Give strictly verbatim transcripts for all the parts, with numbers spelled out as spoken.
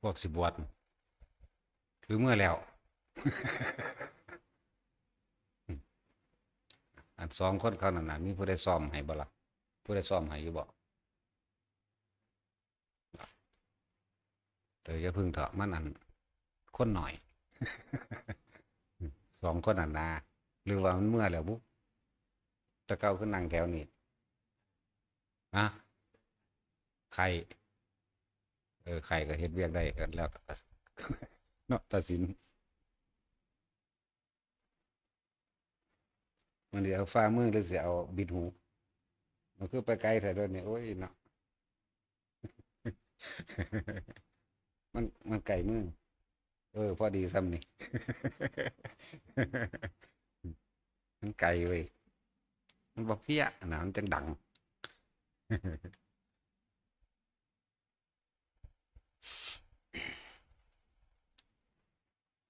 วกสิบวช หรือเมือแล้ว อันสองคนเขานั่นน่ะ มีผู้ใดซ้อมให้บ่ล่ะ ผู้ใดซ้อมให้อยู่บ่? แต่อย่าพึ่งเถาะ มันอัน คนหน่อย สองคนนั่นนะ หรือว่ามันเมือแล้วบุ? แต่เก่าคือนั่งแถวนี้ ฮะ? ไข้ เออ ไข้ก็เฮ็ดเวียกได้กันแล้ว เนาะ ตัดสิน มันสิเอาฝ่ามือหรือสิเอาบิดหู? มันคือไปไกลแท้เด้อนี่ โอ้ยเนาะ มัน มันไกลมือ เออ พอดีส่ำนี่ มันไกลเว้ย มันบ่เพี้ยนะ มันจั่งดัง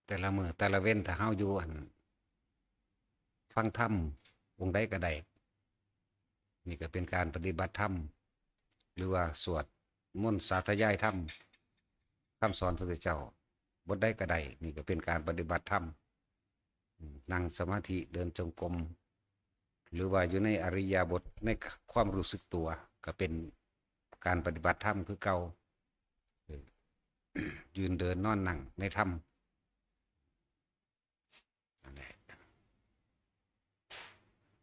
แต่ละมื้อแต่ละเว็น ถ้าเฮาอยู่ อั่น ฟังธรรมองค์ใดก็ได้ นี่ก็เป็นการปฏิบัติธรรม หรือว่าสวดมนต์สาธยายธรรม คำสอนพระพุทธเจ้า บทใดก็ได้ นี่ก็เป็นการปฏิบัติธรรม อืม นั่งสมาธิ เดินจงกรม หรือว่าอยู่ในอิริยาบถ ในความรู้สึกตัว ก็เป็นการปฏิบัติธรรมคือเก่า เออ ยืนเดินนอนนั่งในธรรม นั่นแหละ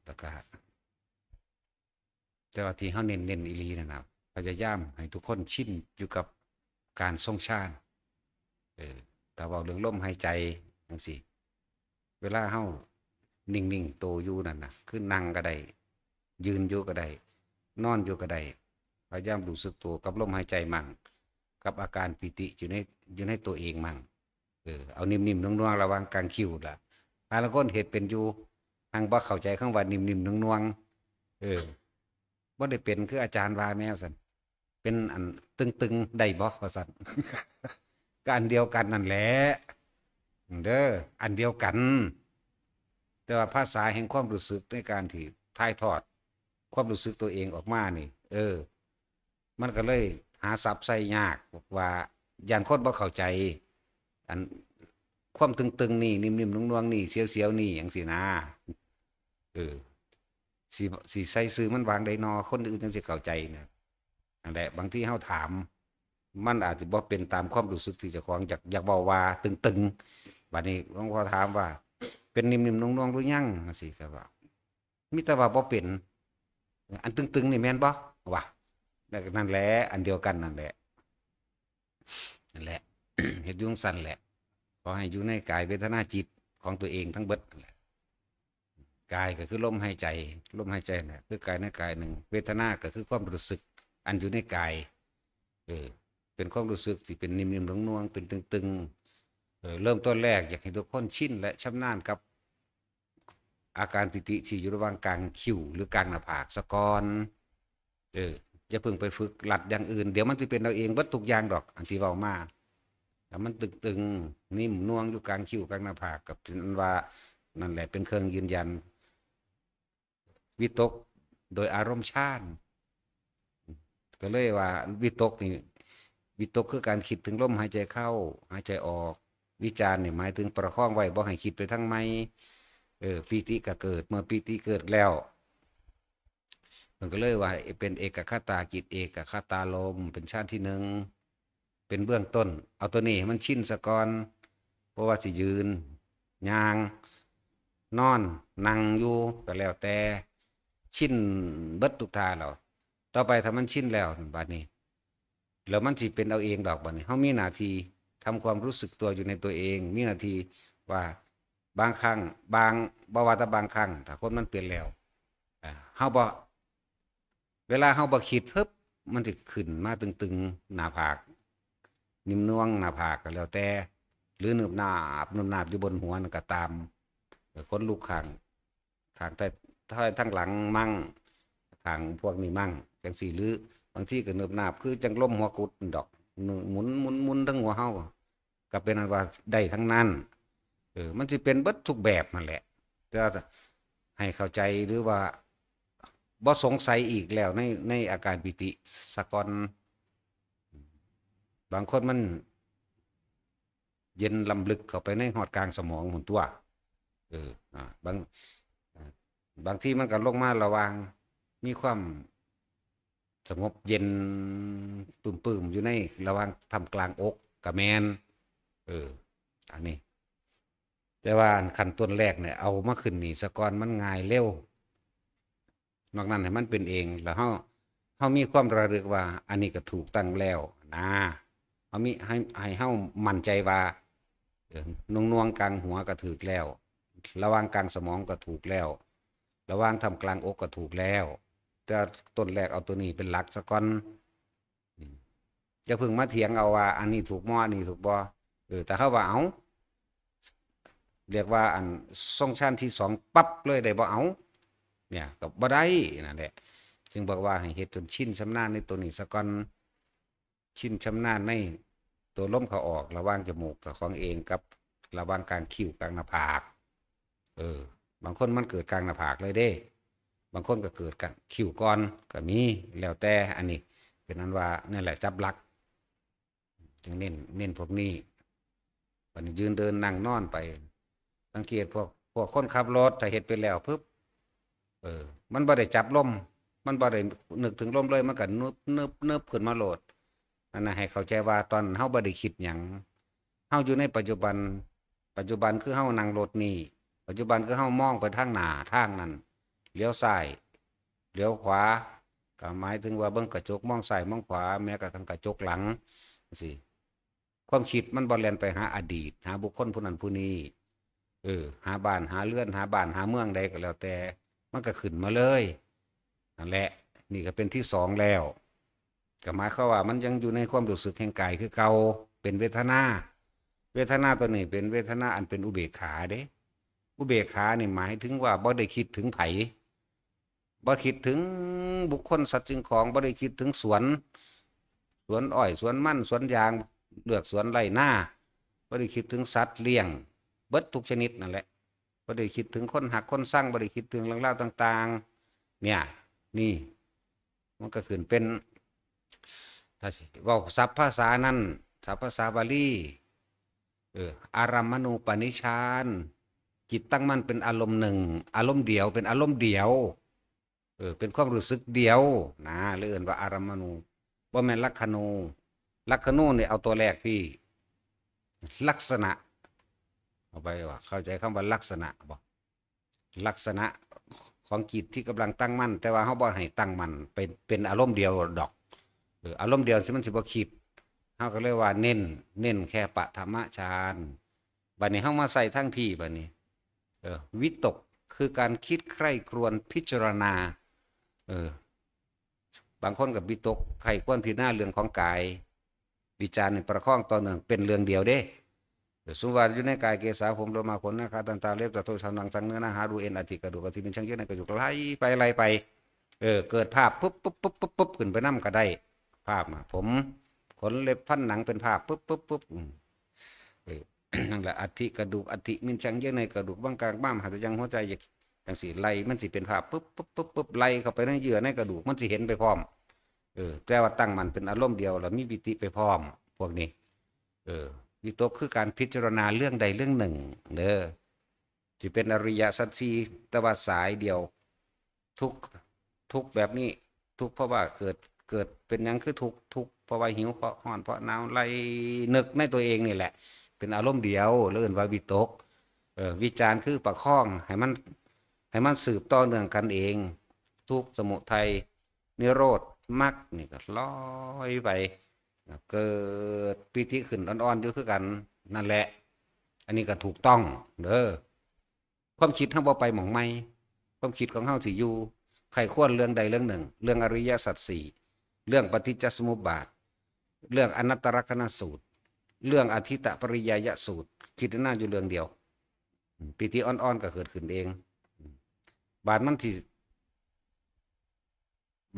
แล้วก็ แต่ว่าที่เฮาเน้นๆอีหลีนั่นน่ะ พยายามให้ทุกคนชินอยู่กับการทรงฌาน เออ ถ้าเว้าเรื่องลมหายใจจั่งซี้ เวลาเฮานิ่งๆโตอยู่นั่นน่ะ คือนั่งก็ได้ ยืนอยู่ก็ได้ นอนอยู่ก็ได้ พยายามรู้สึกตัวกับลมหายใจมั่ง กับอาการปีติอยู่ใน อยู่ในตัวเองมั่ง เออ เอานิ่มๆนวลๆระหว่างกางคิ้วล่ะ หาลางคนเฮ็ดเป็นอยู่ หังบ่เข้าใจคำว่านิ่มๆนวลๆ เออ บ่ได้เป็นคืออาจารย์ว่าแหมว่าซั่น เป็นอันตึงๆได้บ่ ว่าซั่น ก็อันเดียวกันนั่นแหละ เด้อ อันเดียวกัน แต่ว่าภาษาแห่งความรู้สึกในการที่ถ่ายทอดความรู้สึกตัวเองออกมานี่ เออ มันก็เลยหาศัพท์ใส่ยาก ว่าย่านคนบ่เข้าใจ อันความตึงๆนี่ นิ่มๆนวลๆนี่ เสียวๆนี่ จั่งซี้นะ เออ สิ สิใส่ชื่อมันว่าจั่งใดน้อ คนอื่นจั่งสิเข้าใจนะ นั่นแหละ บางทีเฮาถาม มันอาจจะบ่เป็นตามความรู้สึกที่เจ้าของอยาก อยากเว้าว่าตึงๆ บัดนี้หลวงพ่อถามว่า เป็นนิ่มๆนวลๆหรือยัง จั่งซี้ ก็ว่า มีแต่ว่าบ่เป็น อันตึงๆนี่แม่นบ่ ว่า นั่นแหละ อันเดียวกันนั่นแหละ นั่นแหละ เฮ็ดอยู่จั่งซั้นแหละ ขอให้อยู่ในกายเวทนาจิตของตัวเองทั้งเบิดนั่นแหละ กายก็คือลมหายใจ ลมหายใจน่ะ คือกายในกายหนึ่ง เวทนาก็คือความรู้สึกอันอยู่ในกาย เออ เป็นความรู้สึกที่เป็นนิ่มๆนวลๆ เป็นตึงๆ เออ เริ่มต้นแรกอยากให้ทุกคนชินและชำนาญกับ อาการปีติที่อยู่ระหว่างกลางคิ้วหรือกลางหน้าผากซะก่อน เออ อย่าเพิ่งไปฝึกลัดอย่างอื่น เดี๋ยวมันสิเป็นเอาเองเบิดทุกอย่างดอก อันที่เว้ามา แล้วมันตึงๆ นิ่มนวลอยู่กลางคิ้วกลางหน้าผาก ก็เป็นอันว่า นั่นแหละเป็นเครื่องยืนยัน วิตกโดยอารมณ์ฌาน ก็เลยว่าวิตกนี่ วิตกคือการคิดถึงลมหายใจเข้า หายใจออก วิจารนี่หมายถึงประคองไว้บ่ให้คิดไปทางใหม่ เออ ปีติก็เกิด เมื่อปีติเกิดแล้ว มันก็เลยว่าเป็นเอกคตาจิต เอกคตารมณ์ เป็นฌานที่หนึ่ง เป็นเบื้องต้น เอาตัวนี้ให้มันชินซะก่อน เพราะว่าสิยืน ย่าง นอน นั่งอยู่ก็แล้วแต่ ชินเบิดทุกท่าแล้ว ต่อไปถ้ามันชินแล้วบัดนี้ แล้วมันสิเป็นเอาเองดอกบัดนี้ เฮามีหน้าที่ทำความรู้สึกตัวอยู่ในตัวเอง มีหน้าที่ว่าบางครั้ง บาง บ่ว่าแต่บางครั้ง ถ้าคนมันเป็นแล้ว อ่า เฮาบ่ เวลาเฮาบ่คิดปึ๊บ มันสิขึ้นมาตึงๆ หน้าผาก นิ่มนวลหน้าผากก็แล้วแต่ หรือเนิบนาบ เนิบนาบอยู่บนหัวนั่นก็ตาม เออ ขนลุกข้าง ข้างท้าย ท้ายทางหลังมั่ง ข้างพวกนี้มั่ง จั่งซี้ หรือบางทีก็เนิบนาบ คือจั่งลมหัวกุดดอก หมุน หมุน หมุนทั้งหัวเฮา ก็เป็นอันว่าได้ทั้งนั้น เออ มันสิเป็นเบิดทุกแบบนั่นแหละ แต่ว่าให้เข้าใจหรือว่าบ่สงสัยอีกแล้วใน ในอาการปีติซะก่อน บางคนมัน เย็นล้ำลึกเข้าไปในฮอดกลางสมองพุ้นตั่ว เออ อ่า บาง อ่า บางทีมันก็ลงมาระหว่างมีความสงบเย็นปึ้มๆ อยู่ในระหว่างท่ามกลางอกก็แม่น เออ อันนี้ แต่ว่าอันขั้นต้นแรกเนี่ย เอามาขึ้นนี่ซะก่อน มันง่ายเร็ว นอกนั้นให้มันเป็นเอง แล้วเฮา เฮามีความระลึกว่า อันนี้ก็ถูกตั้งแล้วนะ เฮามี ให้ ให้เฮามั่นใจว่า เออ หน่วงๆ กลางหัวก็ถูกแล้ว ระหว่างกลางสมองก็ถูกแล้ว ระหว่างท่ามกลางอกก็ถูกแล้ว แต่ต้นแรกเอาตัวนี้เป็นหลักซะก่อน อืม อย่าเพิ่งมาเถียงเอาว่า อันนี้ถูกบ่ อันนี้ถูกบ่ เออ แต่เฮาว่า เอ้า เรียกว่าอันทรงฌานที่สองปั๊บเลยได้บ่ เอ้า เนี่ย ก็บ่ได้ นั่นแหละ จึงบอกว่าให้เฮ็ดจนชินชำนาญในตัวนี้ซะก่อน ชินชำนาญในตัวลมเข้าออกระหว่างจมูกกับของเองกับระหว่างกลางคิ้วกลางหน้าผาก เออ บางคนมันเกิดกลางหน้าผากเลยเด้ บางคนก็เกิดกลางคิ้วก่อนก็มี แล้วแต่ อันนี้เป็นอันว่านั่นแหละจับหลัก จึงเน้น เน้นพวกนี้ บัดนี้ยืนเดินนั่งนอนไป สังเกตพวก พวกคนขับรถ ถ้าเฮ็ดไปแล้วปึ๊บ เออ มันบ่ได้จับลม มันบ่ได้นึกถึงลมเลย มันก็นึบ นึบ นึบขึ้นมาโลด นั่นน่ะ ให้เข้าใจว่าตอนเฮาบ่ได้คิดหยัง เฮาอยู่ในปัจจุบัน ปัจจุบันคือเฮานั่งรถนี่ ปัจจุบันคือเฮามองไปทางหน้าทางนั้น เลี้ยวซ้าย เลี้ยวขวา ก็หมายถึงว่าเบิ่งกระจกมองซ้ายมองขวา แม้กระทั่งกระจกหลัง จั่งซี้ ความคิดมันบ่แล่นไปหาอดีต หาบุคคลผู้นั้นผู้นี้ เออ หาบ้าน หาเรือน หาบ้าน หาเมืองใดก็แล้วแต่ มันก็ขึ้นมาเลย นั่นแหละ นี่ก็เป็นที่สองแล้ว ก็หมายความว่ามันยังอยู่ในความรู้สึกแห่งกายคือเก่า เป็นเวทนา เวทนาตัวนี้เป็นเวทนาอันเป็นอุเบกขาเด้ อุเบกขานี่หมายถึงว่าบ่ได้คิดถึงไผ บ่คิดถึงบุคคลสัตว์สิ่งของ บ่ได้คิดถึงสวน สวนอ้อย สวนมัน สวนยาง เลือกสวนไร่นา บ่ได้คิดถึงสัตว์เลี้ยง เบิดทุกชนิดนั่นแหละ บ่ได้คิดถึงคนฮักคนชัง บ่ได้คิดถึงเรื่องราวต่างๆ เนี่ย นี่ มันก็ขึ้นเป็น ถ้าสิเว้าศัพท์ภาษานั้น ศัพท์ภาษาบาลี เออ อารมมณูปนิชฌาน จิตตั้งมั่นเป็นอารมณ์หนึ่ง อารมณ์เดียว เป็นอารมณ์เดียว เออ เป็นความรู้สึกเดียวนะ เลยเอิ้นว่าอารมมณู บ่แม่นลักขณู ลักขณูนี่เอาตัวแรกพี่ ลักษณะ เอาไปว่า เข้าใจคำว่าลักษณะบ่ ลักษณะของจิตที่กำลังตั้งมั่น แต่ว่าเฮาบ่ให้ตั้งมั่นเป็น เป็นอารมณ์เดียวดอก เออ อารมณ์เดียวสิมันสิบ่คิด เฮาก็เลยว่าเน้น เน้นแค่ปฐมฌาน บัดนี้เฮามาใส่ทั้งพี่บัดนี้ เออ วิตกคือการคิดใคร่ครวญพิจารณา เออ บางคนก็วิตกใคร่ครวญพิจารณาเรื่องของกาย วิจารณ์นี่ประคองต่อเนื่องเป็นเรื่องเดียวเด้ สมมุติว่าอยู่ในกาย เกสา ผม โลมา ขน หนัง ขา ตันตา เล็บ ตัด โท ชัน หนัง สัง เนื้อ หนัง หา รู เอ็น อัฐิ กระดูก อัฐิ มินชัง เยื่อใน กระดูก ไล่ไป ไล่ไป เออ เกิดภาพปุ๊บปุ๊บปุ๊บปุ๊บปุ๊บขึ้นไปนำก็ได้ ภาพน่ะ ผม ขน เล็บ ฟัน หนัง เป็นภาพปุ๊บปุ๊บปุ๊บ อืม เออ นั่นแหละ อัฐิ กระดูก อัฐิ มินชัง เยื่อใน กระดูก บั้งก้าง ม้าม หัตถยัง หัวใจ จังซี่ ไล่ มันสิเป็นภาพปุ๊บปุ๊บปุ๊บปุ๊บ ไล่เข้าไปในเยื่อในกระดูก มันสิเห็นไปพร้อม เออ แต่ว่าตั้งมั่นเป็นอารมณ์เดียว แล้วมีปีติไปพร้อม พวกนี้ เออ วิตกคือการพิจารณาเรื่องใดเรื่องหนึ่งเด้อ สิเป็นอริยสัจสี่ แต่ว่าสายเดียว ทุกข์ ทุกข์แบบนี้ ทุกข์เพราะว่าเกิด เกิดเป็นหยังคือทุกข์ ทุกข์เพราะว่าหิว เพราะร้อน เพราะหนาว ไล่นึกในตัวเองนี่แหละ เป็นอารมณ์เดียว แล้วเอิ้นว่าวิตก เออ วิจารณ์คือประคองให้มัน ให้มันสืบต่อเนื่องกันเอง ทุกข์ สมุทัย นิโรธ มรรคนี่ก็ลอยไป เกิดปีติขึ้นอ่อนๆอยู่คือกัน นั่นแหละ อันนี้ก็ถูกต้องเด้อ ความคิดเฮาบ่ไปหม่องใหม่ ความคิดของเฮาสิอยู่ ใคร่ครวญเรื่องใดเรื่องหนึ่ง เรื่องอริยสัจสี่ เรื่องปฏิจจสมุปบาท เรื่องอนัตตลักษณสูตร เรื่องอธิตตปริยายสูตร คิดนั่นอยู่เรื่องเดียว ปีติอ่อนๆก็เกิดขึ้นเอง บาดมันสิ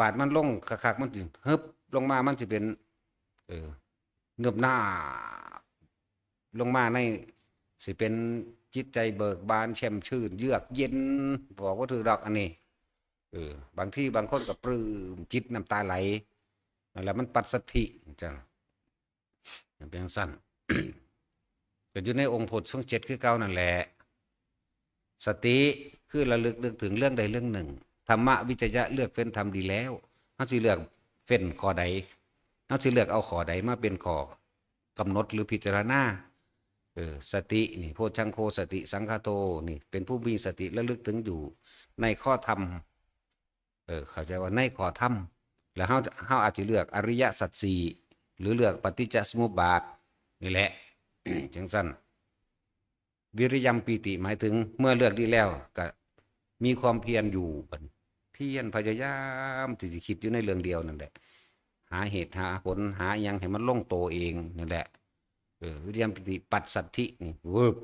บาดมันลงคักๆ มันสิฮึบลงมา มันสิเป็น เออ เนิบหน้า ลงมาใน สิเป็นจิตใจเบิกบาน แช่มชื่น เยือกเย็น บอกบ่ถูกดอกอันนี้ เออ บางทีบางคนก็ปลื้มจิตน้ำตาไหล นั่นแหละมันปัสสัทธิจั่ง มันเป็นจั่งซั้น ก็อยู่ในองค์โพชฌงค์เจ็ดคือเก่านั่นแหละ สติคือระลึกนึกถึงเรื่องใดเรื่องหนึ่ง ธัมมวิจยะ เลือกเฟ้นธรรมดีแล้ว เฮาสิเลือกเฟ้นข้อใด เฮาสิเลือกเอาข้อใดมาเป็นข้อกำหนดหรือพิจารณา เออ สตินี่ โพชฌังโคสติสังคาโท นี่ เป็นผู้มีสติระลึกถึงอยู่ในข้อธรรม เออ เข้าใจว่าในข้อธรรม แล้วเฮา เฮาอาจจะเลือกอริยสัจสี่ หรือเลือกปฏิจจสมุปบาท นี่แหละ จังซั่น วิริยมปีติ หมายถึงเมื่อเลือกดีแล้วก็มีความเพียรอยู่บัดนี้ เพียรพยายามที่สิคิดอยู่ในเรื่องเดียวนั่นแหละ หาเหตุหาผล หาอิหยังให้มันลงตัวเองนั่นแหละ เออ วิริยมปีติ ปัสสัทธินี่ วืบ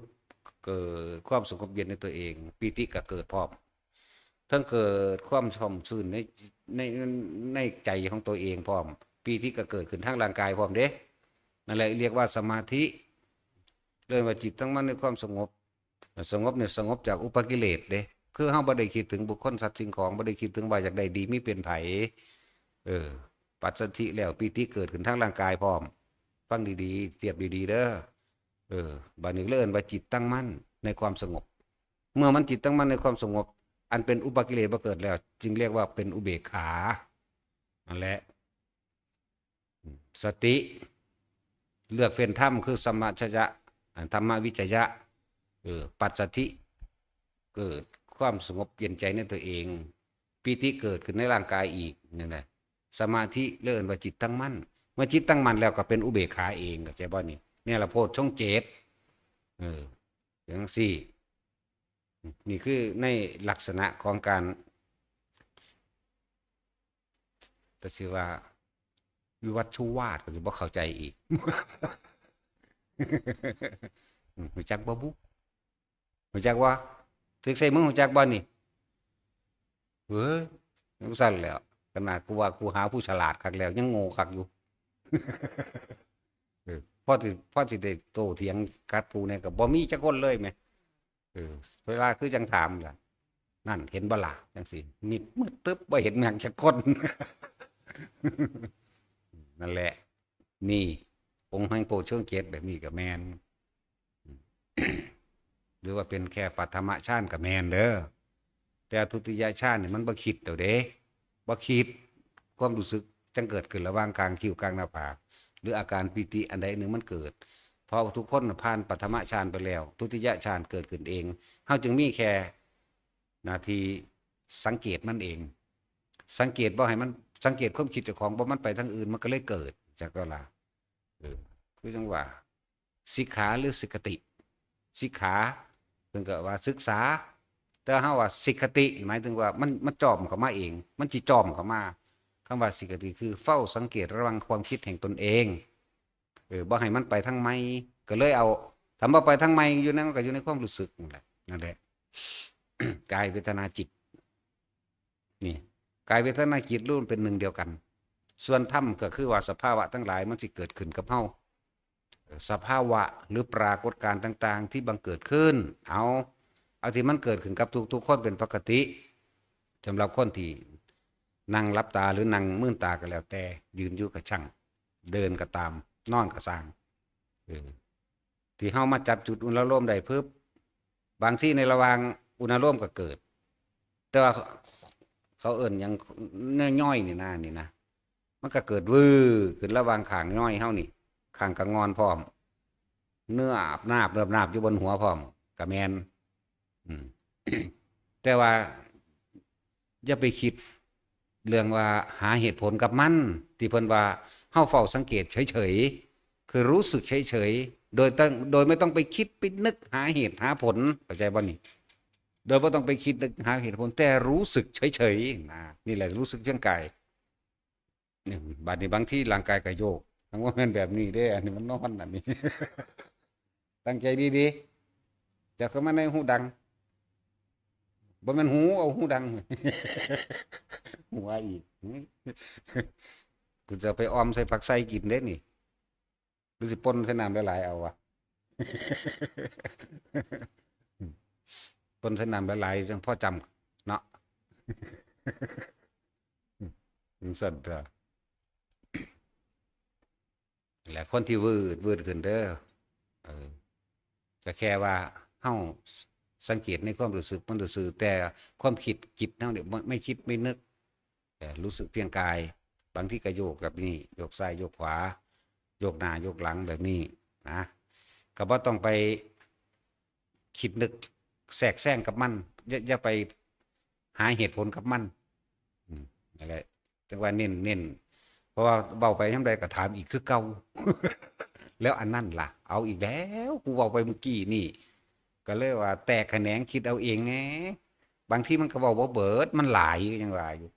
เกิดความสงบเย็นในตัวเอง ปีติก็เกิดพร้อม ทั้งเกิดความช่ำชื่นใน ใน ในใจของตัวเองพร้อม ปีติก็เกิดขึ้นทางร่างกายพร้อมเด้ นั่นแหละเรียกว่าสมาธิ เรียกว่าจิตตั้งมั่นในความสงบ สงบเนี่ยสงบจากอุปกิเลสเด้ คือเฮาบ่ได้คิดถึงบุคคลสัตว์สิ่งของ บ่ได้คิดถึงว่าอยากได้ดีมีเป็นไผ เออ ปัสสัทธิแล้ว ปีติเกิดขึ้นทางร่างกายพร้อม ฟังดีๆ เทียบดีๆ เด้อ เออ บัดนี้เลยเอิ้นว่าจิตตั้งมั่นในความสงบ เมื่อมันจิตตั้งมั่นในความสงบ อันเป็นอุปกิเลสบ่เกิดแล้ว จึงเรียกว่าเป็นอุเบกขา นั่นแหละ สติ เลือกเฟ้นธรรมคือสัมปชัญญะ อ่า ธัมมวิจยะ เออ ปัสสัทธิ เกิดความสงบเย็นใจในตัวเอง ปีติเกิดขึ้นในร่างกายอีก นั่นแหละ สมาธิเลยเอิ้นว่าจิตตั้งมั่น เมื่อจิตตั้งมั่นแล้วก็เป็นอุเบกขาเอง เข้าใจบ่นี่ เนี่ยละโพชฌงค์เจ็ด เออ จังซี่ นี่คือในลักษณะของการ แต่สิว่า วิวัชชวาทก็สิบ่เข้าใจอีก อืม รู้จักบ่บุ รู้จักบ่ ถืกใส่มึงรู้จักบ่นี่ เฮ้ย จังซั่นแหล้ว ขนาดกูว่ากูหาผู้ฉลาดคักแล้ว ยังโง่คักอยู่ เออ พอสิ พอสิได้โต้เถียงกับผู้เนี่ยก็บ่มีจักคนเลยแหม เออ เวลาคือจังถามล่ะ นั่นเห็นบ่ล่ะ จังซี่ มิดมืดตึ๊บ บ่เห็นหยังจักคน นั่นแหละ นี่ องค์แห่งโพชฌงค์เจ็ดแบบนี้ก็แม่น หรือว่าเป็นแค่ปฐมฌานก็แม่นเด้อ แต่ทุติยฌานนี่มันบ่คิดเอาเด้ บ่คิด ความรู้สึกจั่งเกิดขึ้นระหว่างกลางคิ้วกลางหน้าผาก หรืออาการปีติอันใดอันหนึ่งมันเกิด เพราะทุกคนผ่านปฐมฌานไปแล้ว ทุติยฌานเกิดขึ้นเอง เฮาจึงมีแค่หน้าที่สังเกตมันเอง สังเกตบ่ให้มัน สังเกตความคิดเจ้าของ บ่มันไปทางอื่น มันก็เลยเกิด จักก็ล่ะ เออ คือจังว่า สิกขาหรือสิกขติ สิกขา เพิ่นก็ว่าศึกษา แต่เฮาว่าสิกขติ หมายถึงว่ามัน มันจ่อมเข้ามาเอง มันสิจ่อมเข้ามา คำว่าสิกขติคือเฝ้าสังเกตระวังความคิดแห่งตนเอง เออ บ่ให้มันไปทางใหม่ ก็เลยเอา ถ้าบ่ไปทางใหม่อยู่นั่น มันก็อยู่ในความรู้สึกนั่นแหละ นั่นแหละ กายเวทนาจิต นี่ กายเวทนาจิตรวมเป็นหนึ่งเดียวกัน ส่วนธรรมก็คือว่าสภาวะทั้งหลายมันสิเกิดขึ้นกับเฮา สภาวะหรือปรากฏการณ์ต่างๆ ที่บังเกิดขึ้น เอา เอาที่มันเกิดขึ้นกับทุกๆ คนเป็นปกติ สำหรับคนที่นั่งหลับตาหรือนั่งมืนตาก็แล้วแต่ ยืนอยู่ก็ช่าง เดินก็ตาม นอนก็ซ่าง เออ ที่เฮามาจับจุดอุณาโลมได้ปึ๊บ บางทีในระหว่างอุณาโลมก็เกิด แต่ว่าเขาเอิ้นหยัง เนื้อย่อยนี่นะ นี่นะ มันก็เกิดวื้อขึ้นระหว่างข้างย่อยเฮานี่ ข้างกะงอนพร้อม เนื้ออาบนาบเนิบนาบอยู่บนหัวพร้อม ก็แม่น อืม แต่ว่าอย่าไปคิดเรื่องว่าหาเหตุผลกับมัน ที่เพิ่นว่าเฮาเฝ้าสังเกตเฉยๆ คือรู้สึกเฉยๆ โดยตั้ง โดยไม่ต้องไปคิดไปนึกหาเหตุหาผล เข้าใจบ่นี่ โดยบ่ต้องไปคิดนึกหาเหตุผล แต่รู้สึกเฉยๆ นะ นี่แหละรู้สึกเพียงกาย เนี่ย บัดนี้บางทีร่างกายก็โยก ทั้งว่าแม่นแบบนี้เด้ อันนี้มันนอน อันนี้ ตั้งใจดีๆ จะเข้ามาในหูดัง บ่แม่นหู เอาหูดัง หัวอีก กูจะไปออมใส่ผักไส้กินเด้นี่ หรือสิป่นใส่น้ำหลายๆ เอาวะ ป่นใส่น้ำหลายๆ จังพอจำเนาะ จังซั่นเด้อ และคนที่วืดวืดขึ้นเด้อ เออ ก็แค่ว่าเฮาสังเกตในความรู้สึกมันซื่อๆ แต่ความคิด จิตเฮาเนี่ยไม่ ไม่คิดไม่นึก แต่รู้สึกเพียงกาย บางทีก็โยกแบบนี้ โยกซ้ายโยกขวา โยกหน้าโยกหลังแบบนี้นะ ก็บ่ต้องไปคิดนึกแทรกแซงกับมัน อย่า อย่าไปหาเหตุผลกับมัน อืม นั่นแหละ จั่งว่าเน้น เน้น เพราะว่าเว้าไปยามใดก็ถามอีกคือเก่า แล้วอันนั้นล่ะ เอาอีกแล้ว กูเว้าไปเมื่อกี้นี่ ก็เลยว่าแตกแขนงคิดเอาเองแหน่ บางทีมันก็เว้าบ่เบิด มันหลาย ก็ยังว่าอยู่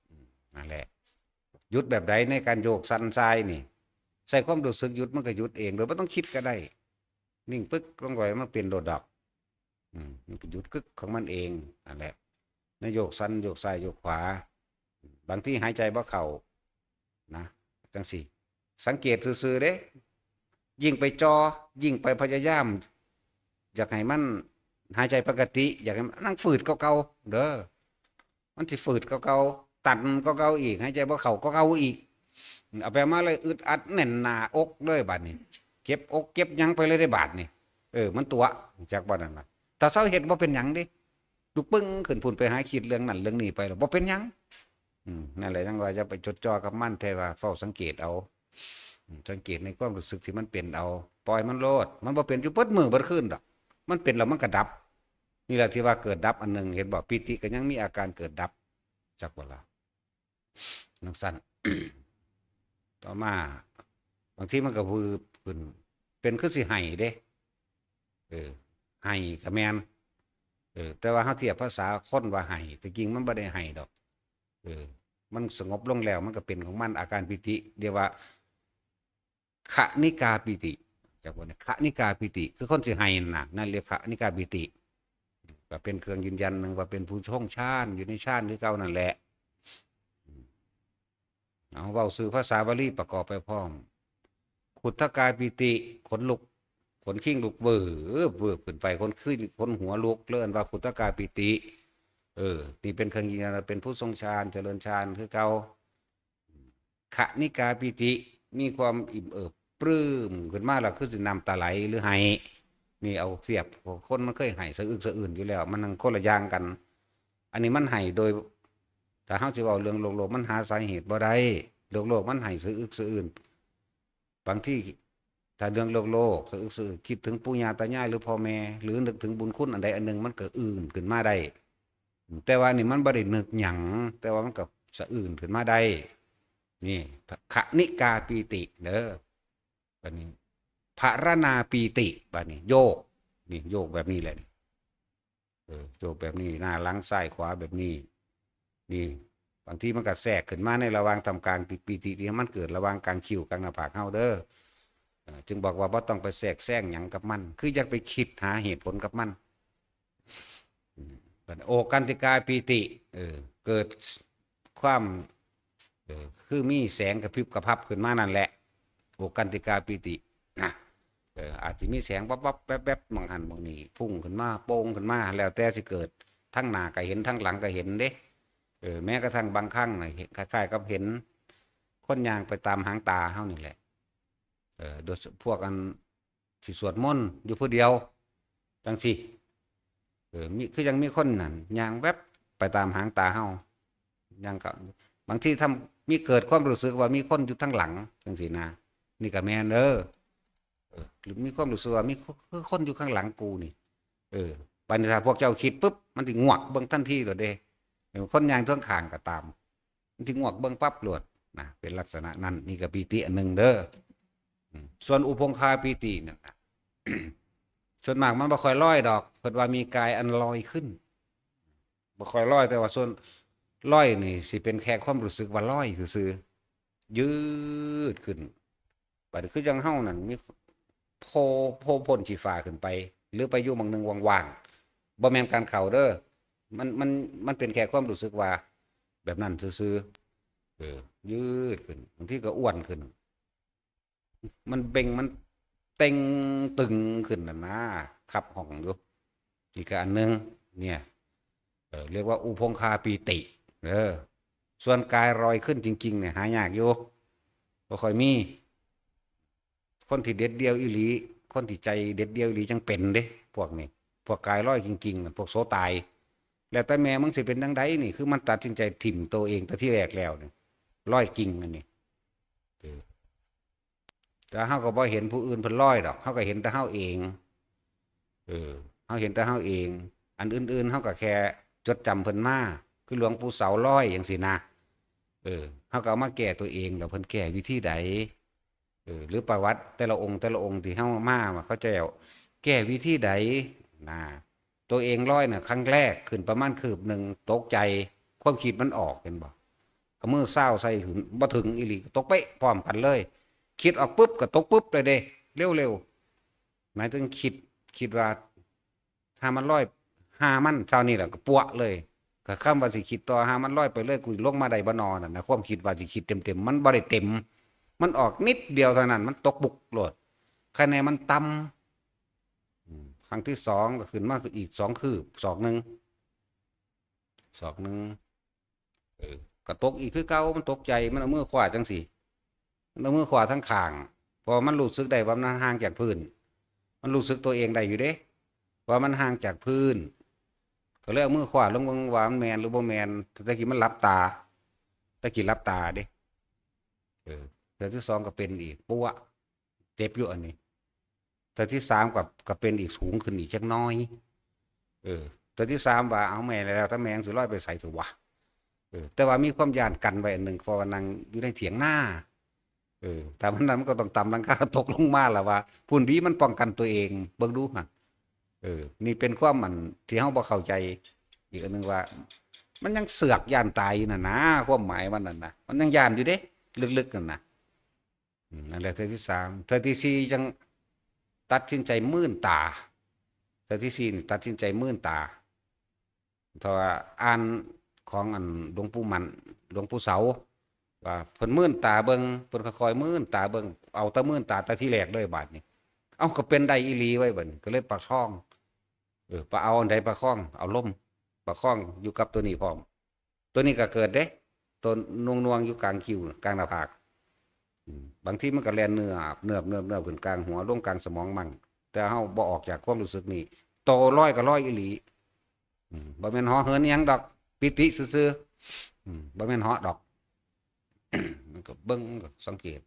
อืม นั่นแหละ หยุดแบบใดในการโยกสั่นทรายนี่ ใส่ความรู้สึกหยุดมันก็หยุดเอง โดยบ่ต้องคิดก็ได้ นิ่งปึ๊กลงไป มันเป็นโลดดอก อืม มันก็หยุดกึกของมันเอง นั่นแหละ ในโยกสั่น โยกซ้าย โยกขวา บางทีหายใจบ่เข้า นะ จั่งซี้ สังเกตซื่อๆ เด้ ยิ่งไปจ่อ ยิ่งไปพยายาม อยากให้มันหายใจปกติ อยากให้มันนั่งฝืดเก่าๆ เด้อ มันสิฝืดเก่าๆ ตันเก่าๆ อีก หายใจบ่เข้าเก่าๆ อีก เอาไปมาเลย อึดอัดแน่นหน้าอกเลยบาดนี้ เจ็บอกเจ็บหยังไปเลยได้บาดนี้ เออ มันตั๋ว จักบ่นั่นล่ะ ถ้าเซาเฮ็ดบ่เป็นหยังเด้ ลุกปึ้งขึ้นพุ้นไปหาคิดเรื่องนั้นเรื่องนี้ไปแล้ว บ่เป็นหยัง อืม นั่นแหละ จั่งว่าอย่าไปจดจ่อกับมัน แต่ว่าเฝ้าสังเกตเอา อืม สังเกตในความรู้สึกที่มันเป็นเอา ปล่อยมันโลด มันบ่เป็นอยู่เบิดมื้อเบิดคืนดอก มันเป็นแล้วมันก็ดับ นี่แหละที่ว่าเกิดดับอันหนึ่ง เห็นบ่ ปีติก็ยังมีอาการเกิดดับ จักบ่ล่ะ จั่งซั้น ต่อมา บางทีมันก็วืบขึ้น เป็นคือสิไห้เด้ เออ ไห้ก็แม่น เออ แต่ว่าเฮาเทียบภาษาคนว่าไห้ แต่จริงมันบ่ได้ไห้ดอก เออ มันสงบลงแล้ว มันก็เป็นของมัน อาการปีติ เรียกว่า ขณิกาปีติ จากพวกนี้ ขณิกาปีติ คือคนสิไห้นั่นน่ะ นั่นเรียกขณิกาปีติ ก็เป็นเครื่องยืนยันหนึ่งว่าเป็นผู้ทรงฌาน อยู่ในฌานคือเก่านั่นแหละ เอาเว้าซื่อภาษาบาลีประกอบไปพร้อม ขุทกาปีติ ขนลุก ขนคิงลุกเวิบเวิบขึ้นไป ขนคิง ขนหัวลุก เรียกว่าขุทกาปีติ เออ นี่เป็นเครื่องยืนยันว่าเป็นผู้ทรงฌาน เจริญฌานคือเก่า ขณิกาปีติ มีความอิ่มเอิบปลื้มขึ้นมาแล้ว คือสิน้ำตาไหลหรือไห้ นี่เอาเทียบ คนมันเคยไห้สะอึกสะอื้นอยู่แล้ว มันนั่งคนละอย่างกัน อันนี้มันไห้โดย ถ้าเฮาสิเว้าเรื่องโลกๆ มันหาสาเหตุบ่ได้ โลกๆ มันไห้สะอึกสะอื้น บางทีถ้าเรื่องโลกๆ สะอึกสะอื้น คิดถึงปู่ย่าตายายหรือพ่อแม่ หรือนึกถึงบุญคุณอันใดอันหนึ่ง มันก็อื้นขึ้นมาได้ แต่ว่านี่มันบ่ได้นึกหยัง แต่ว่ามันก็สะอื้นขึ้นมาได้ นี่ ขณิกาปีติเด้อ บัดนี้ ภรณาปีติ บัดนี้ โยก นี่ โยกแบบนี้แหละนี่ เออ โยกแบบนี้ หน้าหลังซ้ายขวาแบบนี้ นี่ บางทีมันก็แทรกขึ้นมาในระหว่างท่ามกลางที่ปีติที่มันเกิดระหว่างกลางคิ้วกลางหน้าผากเฮาเด้อ เออ จึงบอกว่าบ่ต้องไปแทรกแซงหยังกับมัน คืออย่าไปคิดหาเหตุผลกับมัน อืม บัดนี้ โอกันติกาปีติ เออ เกิดความ เออ คือมีแสงกระพริบกระพับขึ้นมานั่นแหละ โอกันติกาปีติ นะ เออ อาจจะมีแสงวับๆ แวบๆ หม่องหั่นหม่องนี่ พุ่งขึ้นมา โป่งขึ้นมา แล้วแต่สิเกิด ทั้งหน้าก็เห็น ทั้งหลังก็เห็นเด้ เออ แม้กระทั่งบางครั้งน่ะ เห็น คล้ายๆ กับเห็นคนย่างไปตามหางตาเฮานี่แหละ เออ โดยพวกอันสิสวดมนต์อยู่ผู้เดียว จั่งซี้ เออ มี คือยังมีคนนั่นย่างแวบไปตามหางตาเฮา ย่างก็ บางทีทำ มีเกิดความรู้สึกว่ามีคนอยู่ทางหลัง จั่งซี้นะ นี่ก็แม่นเด้อ เออ หรือมีความรู้สึกว่ามี คือคนอยู่ข้างหลังกูนี่ เออ บัดนี้ถ้าพวกเจ้าคิดปุ๊บ มันสิงวกเบิ่งทันทีโลดเด้ เออ คนย่างทางข้างก็ตาม มันสิงวกเบิ่งปั๊บโลดนะ เป็นลักษณะนั้น นี่ก็ปีติอันหนึ่งเด้อ อืม ส่วนอุพงคาปีตินั่นน่ะ ส่วนมากมันบ่ค่อยลอยดอก เพิ่นว่ามีกายอันลอยขึ้น บ่ค่อยลอย แต่ว่าส่วนลอยนี่สิเป็นแค่ความรู้สึกว่าลอยซื่อๆ ยืดขึ้น บัดนี้คือจั่งเฮานั่นมีโพ โพพ่นขี้ฟ้าขึ้นไป หรือไปอยู่หม่องหนึ่งว่างๆ บ่แม่นการเข้าเด้อ มัน มัน มันเป็นแค่ความรู้สึกว่าแบบนั้นซื่อๆ เออ ยืดขึ้น บางทีก็อ้วนขึ้น มันเบ่ง มันเต่งตึงขึ้นน่ะนะ คับห้องอยู่ นี่ก็อันหนึ่ง เนี่ย เออ เรียกว่าอุพงคาปีติ เออ ส่วนกายลอยขึ้นจริงๆ เนี่ย หายากอยู่ บ่ค่อยมี คนที่เด็ดเดี่ยวอีหลี คนที่ใจเด็ดเดี่ยวอีหลีจั่งเป็นเด้ พวกนี้ พวกกายลอยจริงๆน่ะ พวกโสตาย แล้วแต่แม่มึงสิเป็นจั่งใดนี่ คือมันตัดสินใจถิ่มตัวเองแต่ที่แรกแล้วนี่ ลอยจริงอันนี้ เออ แต่เฮาก็บ่เห็นผู้อื่นเพิ่นลอยดอก เฮาก็เห็นแต่เฮาเอง เออ เฮาเห็นแต่เฮาเอง อันอื่นๆ เฮาก็แค่จดจำเพิ่นมา คือหลวงปู่เสาลอยจั่งซี้นะ เออ เฮาก็เอามาแก้ตัวเอง แล้วเพิ่นแก้วิธีใด เออ หรือประวัติแต่ละองค์แต่ละองค์ที่เฮามาว่าเขาเจ้าแก้วิธีใดนะ ตัวเองลอยน่ะ ครั้งแรกขึ้นประมาณคืบหนึ่ง ตกใจ ความคิดมันออก เห็นบ่ เอามือซาวใส่บ่ถึงอีหลี ตกเป๊ะพร้อมกันเลย คิดออกปุ๊บก็ตกปุ๊บเลยเด้ เร็วๆ หมายถึงคิด คิดว่า ถ้ามันลอย หามันเช้านี้แหละก็ปั๊วเลย ก็คำว่าสิคิดต่อ หามันลอยไปเลย กูลงมาได้บ่นอนั่นนะ ความคิดว่าสิคิดเต็มๆ มันบ่ได้เต็ม มันออกนิดเดียวเท่านั้น มันตกปุกโลด คะแนนมันต่ำ อืม ครั้งที่สองก็ขึ้นมาอีกสองคืบ ศอกหนึ่ง ศอกหนึ่ง เออ ก็ตกอีกคือเก่า มันตกใจ มันเอามือคว้าจั่งซี้ มันเอามือคว้าทั้งข้าง เพราะมันรู้สึกได้ว่ามันห่างจากพื้น มันรู้สึกตัวเองได้อยู่เด้ ว่ามันห่างจากพื้น ก็เลยเอามือคว้าลงเบิ่งว่ามันแม่นหรือบ่แม่น แต่กี้มันหลับตา แต่กี้หลับตาเด้ เออ เทื่อที่สองก็เป็นอีก ปั๊ว เจ็บอยู่อันนี้ เทื่อที่สามก็ ก็เป็นอีกสูงขึ้นอีกจักหน่อย เออ เทื่อที่สามว่า เอาแม่แล้ว แต่แม่งสิลอยไปไสเถอะวะ เออ แต่ว่ามีความย้านกันไว้อันหนึ่ง เพราะว่านั่งอยู่ในเถียงนา เออ แต่มันนั้นมันก็ต้องต่ำหลังคาตกลงมาล่ะว่า พุ้นดีมันป้องกันตัวเอง เบิ่งดูหั่น เออ นี่เป็นความมันที่เฮาบ่เข้าใจ อีกอันหนึ่งว่า มันยังเสือกย้านตายอยู่นั่นนะ ความหมายมันนั่นนะ มันยังย้านอยู่เด้ ลึกๆนั่นนะ อืม นั่นแหละเทื่อที่สาม เทื่อที่สี่จั่งตัดสินใจมืนตา เทื่อที่สี่นี่ตัดสินใจมืนตา เพราะว่าอ่านของอันหลวงปู่มั่น หลวงปู่เสา ว่าเพิ่นมืนตาเบิ่ง เพิ่นค่อยๆมืนตาเบิ่ง เอาแต่มืนตาแต่ทีแรกเลยบาดนี้ เอ้า ก็เป็นได้อีหลีไว้ยบัดนี้ ก็เลยประคอง เออ ไปเอาอันใดประคอง เอาลมประคองอยู่กับตัวนี้พร้อม ตัวนี้ก็เกิดเด้ ตัวหน่วงๆอยู่กลางคิ้ว กลางหน้าผาก อืม บางทีมันก็แล่นเนิบ เนิบ เนิบ เนิบขึ้นกลางหัว ลงกลางสมองมั่ง แต่เฮาบ่ออกจากความรู้สึกนี้ โตลอยก็ลอยอีหลี อืม บ่แม่นเหาะเหินอิหยังดอก ปิติซื่อๆ อืม บ่แม่นเหาะดอก มันก็เบิ่ง มันก็สังเกต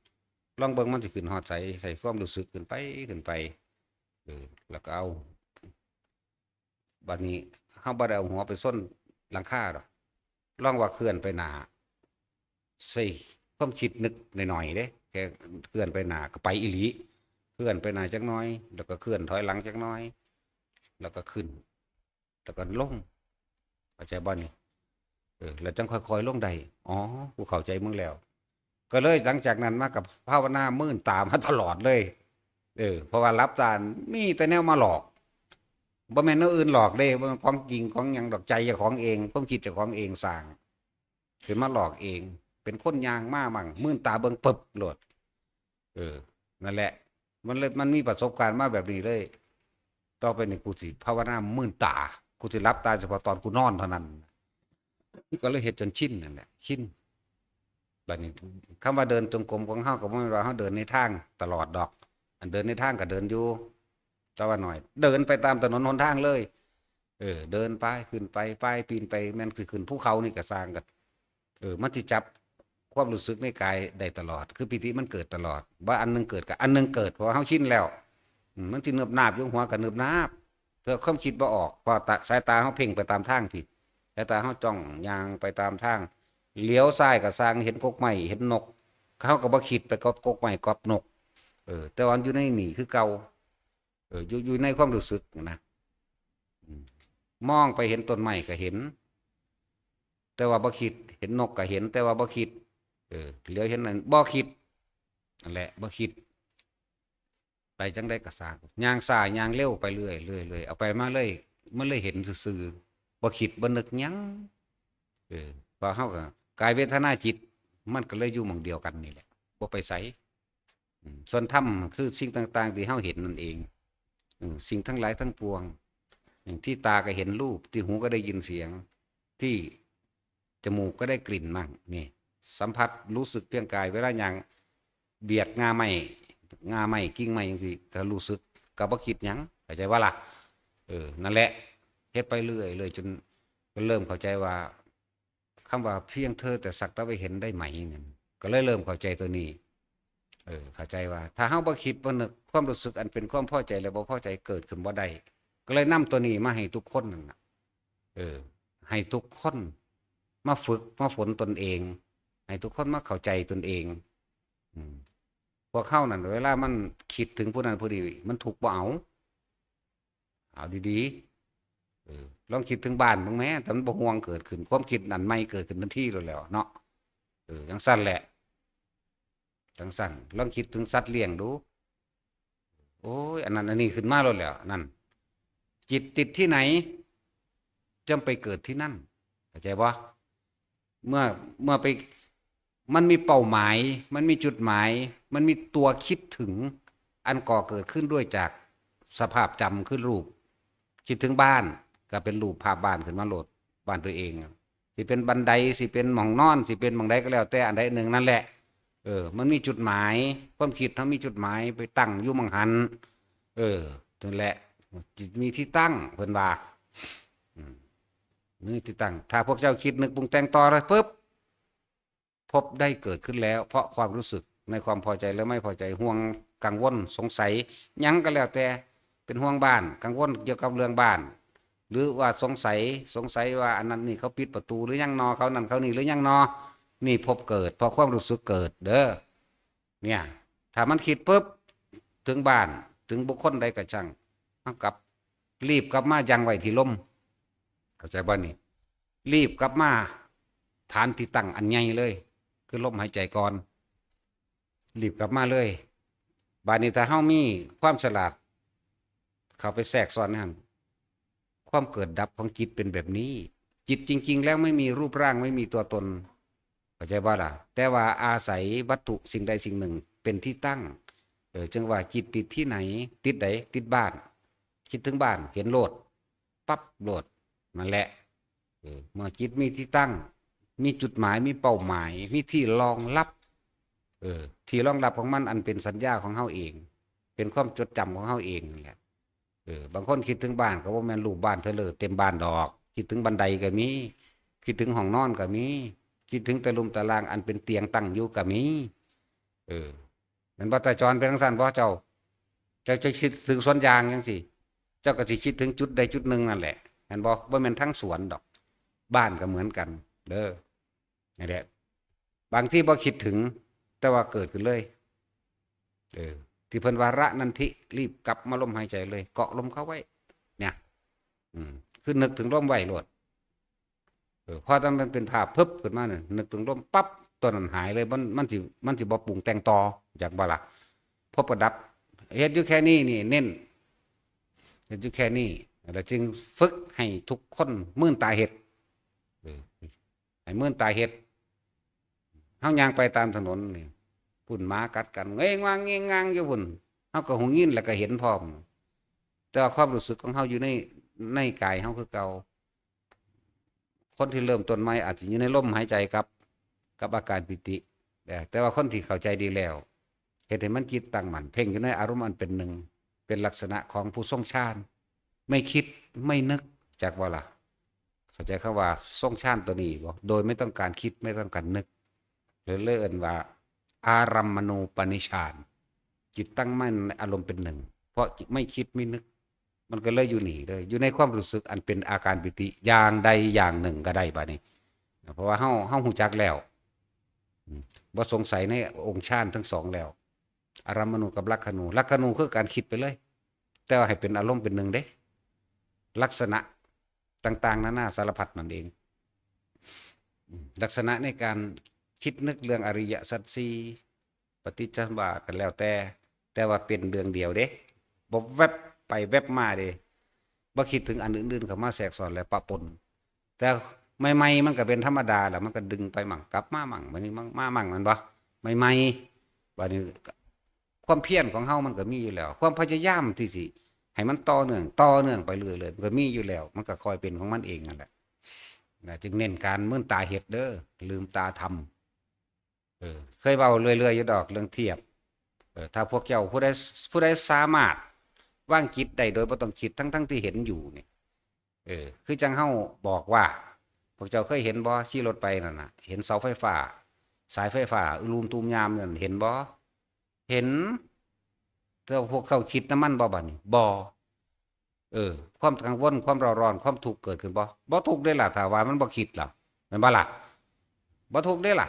ลองเบิ่งมันสิขึ้นฮอดไส ใส่ความรู้สึกขึ้นไป ขึ้นไป เออ แล้วก็เอา บัดนี้เฮาบ่ได้เอาหัวไปชนหลังคาดอก ลองว่าเคลื่อนไปหน้า ใส่ความคิดนึกหน่อยๆเด้ แค่เคลื่อนไปหน้าก็ไปอีหลี เคลื่อนไปหน้าจักหน่อย แล้วก็เคลื่อนถอยหลังจักหน่อย แล้วก็ขึ้น แล้วก็ลง เข้าใจบ่นี่ เออ แล้วจั่งค่อยๆลงได้ อ๋อ กูเข้าใจมึงแล้ว ก็เลยหลังจากนั้นมาก็ภาวนามืนตามาตลอดเลย เออ เพราะว่าหลับตา มีแต่แนวมาหลอก บ่แม่นแนวอื่นหลอกเด้ บ่แม่นของจริงของหยังดอก ใจเจ้าของเอง ความคิดเจ้าของเองสร้าง ขึ้นมาหลอกเอง เป็นคนย่างมามั่ง มืนตาเบิ่งปึบโลด เออ นั่นแหละ มันเลย มันมีประสบการณ์มาแบบนี้เลย ต่อไปนี่กูสิภาวนามืนตา กูสิหลับตาเฉพาะตอนกูนอนเท่านั้น ก็เลยเฮ็ดจนชินนั่นแหละ ชิน บัดนี้ คำว่าเดินจงกรมของเฮาก็บ่แม่นว่าเฮาเดินในทางตลอดดอก อันเดินในทางก็เดินอยู่ แต่ว่าหน่อย เดินไปตามถนนหนทางเลย เออ เดินไป ขึ้นไป ไป ปีนไป แม่นสิขึ้นภูเขานี่ก็ซ่างกัน เออ มันสิจับความรู้สึกในกายได้ตลอด คือปีติมันเกิดตลอด ว่าอันหนึ่งเกิดกับอันหนึ่งเกิด เพราะว่าเฮาชินแล้ว อืม มันสิเนิบนาบอยู่หัวก็เนิบนาบ แต่ความคิดบ่ออก เพราะตา สายตาเฮาเพ่งไปตามทางพี้ สายตาเฮาจ้องย่างไปตามทาง เหลียวซ้ายก็ซ่างเห็นกกไม้ เห็นนก เฮาก็บ่คิดไปกับกกไม้กับนก เออ แต่ว่าอยู่ในนี่คือเก่า เออ อยู่ อยู่ในความรู้สึกนะ อืม มองไปเห็นต้นไม้ก็เห็น แต่ว่าบ่คิด เห็นนกก็เห็น แต่ว่าบ่คิด เออ เหลียวเห็นนั่น บ่คิด นั่นแหละ บ่คิด ไปจั่งใดก็ซ่าง ย่างซ้าย ย่างเร็วไปเรื่อย เรื่อย เรื่อย เอาไปมาเลย มันเลยเห็นซื่อๆ บ่คิด บ่นึกหยัง เออ พอเฮาก็ กายเวทนาจิต มันก็เลยอยู่หม่องเดียวกันนี่แหละ บ่ไปไส อืม ส่วนธรรมคือสิ่งต่างๆที่เฮาเห็นนั่นเอง อืม สิ่งทั้งหลายทั้งปวง อย่างที่ตาก็เห็นรูป ที่หูก็ได้ยินเสียง ที่จมูกก็ได้กลิ่นมั่ง นี่ สัมผัสรู้สึกเพียงกาย เวลาย่างเบียดง่าไม้ ง่าไม้ กิ่งไม้จั่งซี้ ก็รู้สึก ก็บ่คิดหยัง เข้าใจบ่ล่ะ? เออ นั่นแหละ เฮ็ดไปเรื่อยๆ จน ก็เริ่มเข้าใจว่า คำว่าเพียงเธอแต่สักแต่ว่าเห็นได้ไหมเนี่ย ก็เลยเริ่มเข้าใจตัวนี้ เออ เข้าใจว่า ถ้าเฮาบ่คิดบ่นึก ความรู้สึกอันเป็นความพอใจและบ่พอใจเกิดขึ้นบ่ได้ ก็เลยนำตัวนี้มาให้ทุกคนนั่นน่ะ เออ ให้ทุกคนมาฝึกมาฝนตนเอง ให้ทุกคนมาเข้าใจตนเอง อืม พวกเฮานั่น เวลามันคิดถึงผู้นั้นผู้นี้ มันทุกข์บ่เอา เอาดีๆ เออ ลองคิดถึงบ้านเบิ่งแหม แต่มันบ่ห่วงเกิดขึ้น ความคิดอันใหม่เกิดขึ้นทันทีโลดแหล้วเนาะ เออ จั่งซั้นแหละ จั่งซั้น ลองคิดถึงสัตว์เลี้ยงดู โอ้ย อันนั้นอันนี้ขึ้นมาโลดแหล้ว นั่น จิตติดที่ไหน ย่อมไปเกิดที่นั่น เข้าใจบ่? เมื่อ เมื่อไป มันมีเป้าหมาย มันมีจุดหมาย มันมีตัวคิดถึง อันก่อเกิดขึ้นด้วยจากสภาพจำคือรูป คิดถึงบ้าน ก็เป็นรูปภาพบ้านขึ้นมาโลด บ้านตัวเอง สิเป็นบันได สิเป็นหม่องนอน สิเป็นหม่องใดก็แล้วแต่อันใดหนึ่งนั่นแหละ เออ มันมีจุดหมาย ความคิดเฮามีจุดหมายไปตั้งอยู่หม่องหั้น เออ นั่นแหละ จิตมีที่ตั้ง เพิ่นว่า อืม มีที่ตั้ง ถ้าพวกเจ้าคิดนึกปรุงแต่งต่อแล้วปุ๊บ ภพได้เกิดขึ้นแล้ว เพราะความรู้สึกในความพอใจและไม่พอใจ ห่วง กังวล สงสัย หยังก็แล้วแต่ เป็นห่วงบ้าน กังวลเกี่ยวกับเรื่องบ้าน หรือว่าสงสัย สงสัยว่าอันนั้นนี่เขาปิดประตูหรือยังนอ เขานั่นเขานี่หรือยังนอ นี่ภพเกิด เพราะความรู้สึกเกิดเด้อ เนี่ย ถ้ามันคิดปุ๊บ ถึงบ้าน ถึงบุคคลใดก็ช่าง มันกลับ รีบกลับมายังไว้ที่ลม เข้าใจบ่นี่? รีบกลับมาฐานที่ตั้งอันใหญ่เลย คือลมหายใจก่อน รีบกลับมาเลย บาดนี้ถ้าเฮามีความฉลาด เข้าไปแทรกซ้อนในหั้น ความเกิดดับของจิตเป็นแบบนี้ จิตจริงๆ แล้วไม่มีรูปร่าง ไม่มีตัวตน เข้าใจบ่ล่ะ? แต่ว่าอาศัยวัตถุสิ่งใดสิ่งหนึ่งเป็นที่ตั้ง เออ จึงว่าจิตติดที่ไหน ติดใด ติดบ้าน คิดถึงบ้าน เห็นโลด ปั๊บโลด นั่นแหละ เออ เมื่อจิตมีที่ตั้ง มีจุดหมาย มีเป้าหมาย มีที่รองรับ เออ ที่รองรับของมันอันเป็นสัญญาของเฮาเอง เป็นความจดจำของเฮาเองนั่นแหละ เออ บางคนคิดถึงบ้านก็บ่แม่นรูปบ้านเทอเลอเต็มบ้านดอก คิดถึงบันไดก็มี คิดถึงห้องนอนก็มี คิดถึงตะลุมตะลางอันเป็นเตียงตั้งอยู่ก็มี เออ แม่นบ่ ตาจร เป็นจั่งซั้นบ่เจ้า? เจ้าจะคิดถึงสวนยางจั่งซี้ เจ้าก็สิคิดถึงจุดใดจุดหนึ่งนั่นแหละ แม่นบ่? บ่แม่นทั้งสวนดอก บ้านก็เหมือนกันเด้อ นั่นแหละ บางทีบ่คิดถึง แต่ว่าเกิดขึ้นเลย เออ ที่เพิ่นว่าระนันทิ รีบกลับมาลมหายใจเลย เกาะลมเข้าไว้ เนี่ย อืม คือนึกถึงลมไว้โลด เออ พอตอนมันเป็นภาพพึบขึ้นมาเนี่ย นึกถึงลมปั๊บ ตัวนั้นหายเลย มัน มันสิ มันสิบ่ปรุงแต่งต่อ จักบ่ล่ะ? ภพก็ดับ เฮ็ดอยู่แค่นี้นี่ เน้น เฮ็ดอยู่แค่นี้ แล้วจึงฝึกให้ทุกคนมื่นตาเฮ็ด เออ ให้มื่นตาเฮ็ด เฮาย่างไปตามถนนนี่ พุ้นหมากัดกัน เงงวางเงงงางอยู่พุ้น เฮาก็หูยินแล้วก็เห็นพร้อม แต่ว่าความรู้สึกของเฮาอยู่ใน ในกายเฮาคือเก่า คนที่เริ่มต้นใหม่อาจจะอยู่ในลมหายใจกับ กับอาการปีติ แต่ แต่ว่าคนที่เข้าใจดีแล้ว เฮ็ดให้มันจิตตั้งมั่น เพ่งอยู่ในอารมณ์อันเป็นหนึ่ง เป็นลักษณะของผู้ทรงฌาน ไม่คิด ไม่นึก จักบ่ล่ะ? เข้าใจคำว่าทรงฌานตัวนี้บ่? โดยไม่ต้องการคิด ไม่ต้องการนึก เลย เลยเอิ้นว่า อารัมมณูปนิชฌาน จิตตั้งมั่นในอารมณ์เป็นหนึ่ง เพราะไม่คิดไม่นึก มันก็เลยอยู่นี่เลย อยู่ในความรู้สึกอันเป็นอาการปีติอย่างใดอย่างหนึ่งก็ได้บัดนี้ เพราะว่าเฮา เฮาฮู้จักแล้ว อืม บ่สงสัยในองค์ฌานทั้งสองแล้ว อารัมมณูกับลักขณู ลักขณูคือการคิดไปเลย แต่ว่าให้เป็นอารมณ์เป็นหนึ่งเด้ ลักษณะต่างๆ นานาสารพัดนั่นเอง อืม ลักษณะในการคิดนึกเรื่องอริยสัจสี่ ปฏิจจสมุปบาทก็แล้วแต่ แต่ว่าเป็นเรื่องเดียวเด้ บ่แวบไปแวบมาเด้ บ่คิดถึงอันอื่นๆ เข้ามาแทรกซ้อนและปะปน แต่ใหม่ๆ มันก็เป็นธรรมดาแหละ มันก็ดึงไปมั่ง กลับมามั่ง บัดนี้มั่ง มามั่ง แม่นบ่? ใหม่ๆ บัดนี้ความเพียรของเฮามันก็มีอยู่แล้ว ความพยายามที่สิให้มันต่อเนื่อง ต่อเนื่องไปเรื่อยๆ มันก็มีอยู่แล้ว มันก็ค่อยเป็นของมันเองนั่นแหละ นะ จึงเน้นการมื่นตาเฮ็ดเด้อ ลืมตาทำ เออ เคยเว้าเรื่อยๆ อยู่ดอกเรื่องเทียบ เออ ถ้าพวกเจ้าผู้ใด ผู้ใดสามารถ วางจิตได้โดยบ่ต้องคิด ทั้งๆที่เห็นอยู่นี่ เออ คือจั่งเฮาบอกว่า พวกเจ้าเคยเห็นบ่ ขี่รถไปนั่นน่ะ เห็นเสาไฟฟ้า สายไฟฟ้าลูมตูมยามนั่น เห็นบ่ เห็น แต่พวกเขาคิดนำมันบ่บัดนี้ บ่ เออ ความกังวล ความเร่าร้อน ความทุกข์เกิดขึ้นบ่ บ่ทุกข์เด้ล่ะ ถ้าว่ามันบ่คิดแล้ว แม่นบ่ล่ะ บ่ทุกข์เด้ล่ะ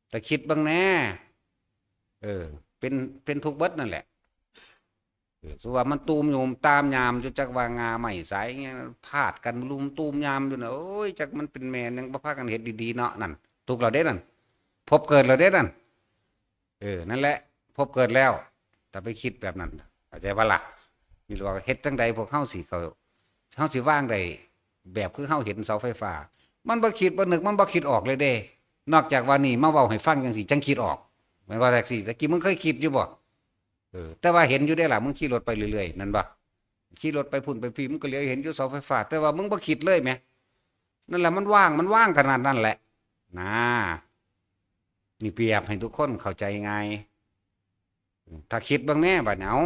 แต่คิดเบิ่งแหน่ เออ เป็น เป็นทุกข์เบิดนั่นแหละ เออ สมมุติว่ามันตูมอยู่ตามยามอยู่ จักว่าง่าไม้สายอิหยังพาดกันลูมตูมยามอยู่น่ะ โอ้ย จักมันเป็นแม่นหยัง บ่พากันเฮ็ดดีๆเนาะ นั่น ทุกข์แล้วเด้นั่น พบเกิดแล้วเด้นั่น เออ นั่นแหละ พบเกิดแล้ว แต่ไปคิดแบบนั้น เข้าใจบ่ล่ะ นี่ว่าเฮ็ดจั่งใดพวกเฮาสิเข้า เฮาสิวางได้แบบคือเฮาเห็นเสาไฟฟ้า มันบ่คิดบ่นึก มันบ่คิดออกเลยเด้ นอกจากว่านี่มาเว้าให้ฟังจั่งซี้ จั่งคิดออก แม่นบ่แท็กซี่ ตะกี้มึงเคยคิดอยู่บ่ เออ แต่ว่าเห็นอยู่เด้ล่ะ มึงขี่รถไปเรื่อยๆ นั่นบ่ ขี่รถไปพุ้นไปพี้ มึงก็เหลียวเห็นอยู่เสาไฟฟ้า แต่ว่ามึงบ่คิดเลยแหม นั่นแหละ มันว่าง มันว่างขนาดนั้นแหละ นะ นี่เปรียบให้ทุกคนเข้าใจง่าย ถ้าคิดเบิ่งแหน่บัดนี้ เอ้า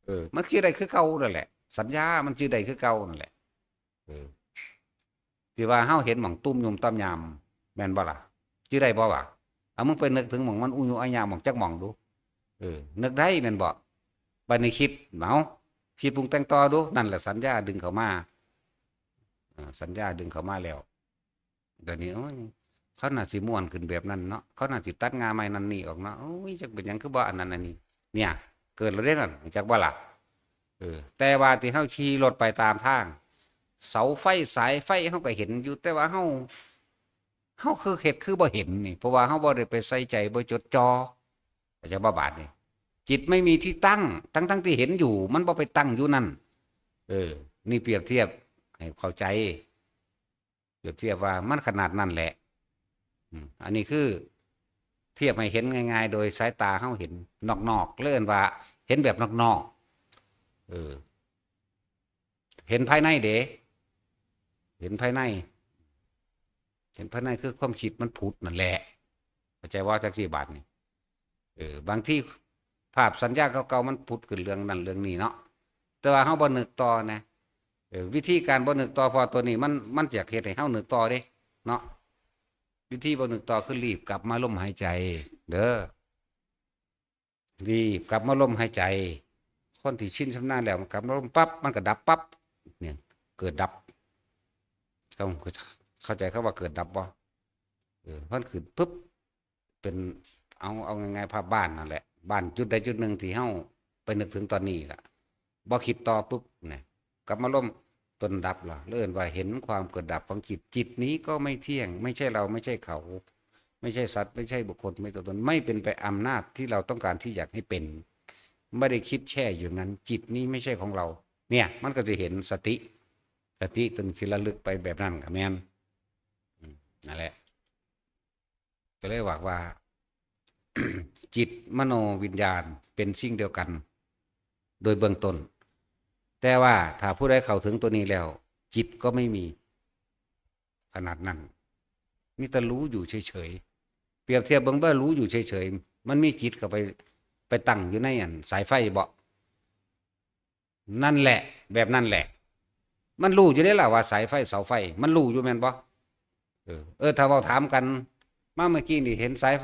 เออ มันสิได้คือเก่านั่นแหละ สัญญามันสิได้คือเก่านั่นแหละ เออ ที่ว่าเฮาเห็นหม่องตูมยุมตามยาม แม่นบ่ล่ะ สิได้บ่วะ เอามึงไปนึกถึงหม่องมันอุยุอะยะหม่องจักหม่องดู เออ นึกได้แม่นบ่ บัดนี้คิด เอ้า คิดปรุงแต่งต่อดู นั่นแหละสัญญาดึงเข้ามา อ่า สัญญาดึงเข้ามาแล้ว เดี๋ยวนี้ โอ้ย เขาน่าสิม่วนขึ้นแบบนั้นเนาะ เขาน่าสิตัดง่าไม้นั่นนี่ออกเนาะ โอ้ย จักเป็นหยังคือบ่อันนั้นอันนี้ เนี่ย เกิดแล้วเด้นั่น จักบ่ล่ะ เออ แต่ว่าที่เฮาขี่รถไปตามทาง เสาไฟสายไฟเฮาก็เห็นอยู่ แต่ว่าเฮา เฮาคือเฮ็ดคือบ่เห็นนี่ เพราะว่าเฮาบ่ได้ไปใส่ใจ บ่จดจ่อ เข้าใจบ่บาดนี้ จิตไม่มีที่ตั้ง ทั้งๆที่เห็นอยู่ มันบ่ไปตั้งอยู่นั่น เออ นี่เปรียบเทียบให้เข้าใจ เปรียบเทียบว่ามันขนาดนั้นแหละ อืม อันนี้คือ เทียบให้เห็นง่ายๆ โดยสายตาเฮาเห็นนอกๆ เรียกว่าเห็นแบบนอกๆ เออ เห็นภายในเด้ เห็นภายใน เห็นภายในคือความคิดมันผุดนั่นแหละ เข้าใจว่าจักสี่บาทนี่ เออ บางทีภาพสัญญาเก่าๆ มันผุดขึ้นเรื่องนั้นเรื่องนี้เนาะ แต่ว่าเฮาบ่นึกต่อนะ เออ วิธีการบ่นึกต่อ เพราะตัวนี้มัน มันอยากเฮ็ดให้เฮานึกต่อเด้ เนาะ วิธีบ่นึกต่อคือรีบกลับมาลมหายใจ เด้อ รีบกลับมาลมหายใจ คนที่ชินชำนาญแล้ว มันกลับมาลมปั๊บ มันก็ดับปั๊บ เนี่ย เกิดดับ เข้า เข้าใจคำว่าเกิดดับบ่ เออ มันขึ้นปุ๊บ เป็น เอา เอาง่ายๆ ภาพบ้านนั่นแหละ บ้านจุดใดจุดหนึ่งที่เฮาไปนึกถึงตอนนี้ล่ะ บ่คิดต่อปุ๊บ เนี่ย กลับมาลมต้นดับล่ะ เรียกว่าเห็นความเกิดดับของจิต จิตนี้ก็ไม่เที่ยง ไม่ใช่เรา ไม่ใช่เขา ไม่ใช่สัตว์ ไม่ใช่บุคคล ไม่ใช่ตัวตน ไม่เป็นไปอำนาจที่เราต้องการที่อยากให้เป็น ไม่ได้คิดแช่อยู่อย่างนั้น จิตนี้ไม่ใช่ของเรา เนี่ย มันก็จะเห็นสติ สติตัวนี้สิระลึกไปแบบนั้นก็แม่น อืม นั่นแหละ ก็เลยบอกว่า จิตมโนวิญญาณเป็นสิ่งเดียวกัน โดยเบื้องต้น แต่ว่าถ้าผู้ใดเข้าถึงตัวนี้แล้ว จิตก็ไม่มี ขนาดนั้น มีแต่รู้อยู่เฉยๆ เปรียบเทียบเบิ่งว่ารู้อยู่เฉยๆ มันมีจิตเข้าไป ไปตั้งอยู่ในอันสายไฟบ่ นั่นแหละ แบบนั้นแหละ มันรู้อยู่เด้ล่ะว่าสายไฟเสาไฟ มันรู้อยู่แม่นบ่ เออ เออ ถ้าเว้าถามกัน มาเมื่อกี้นี่เห็นสาย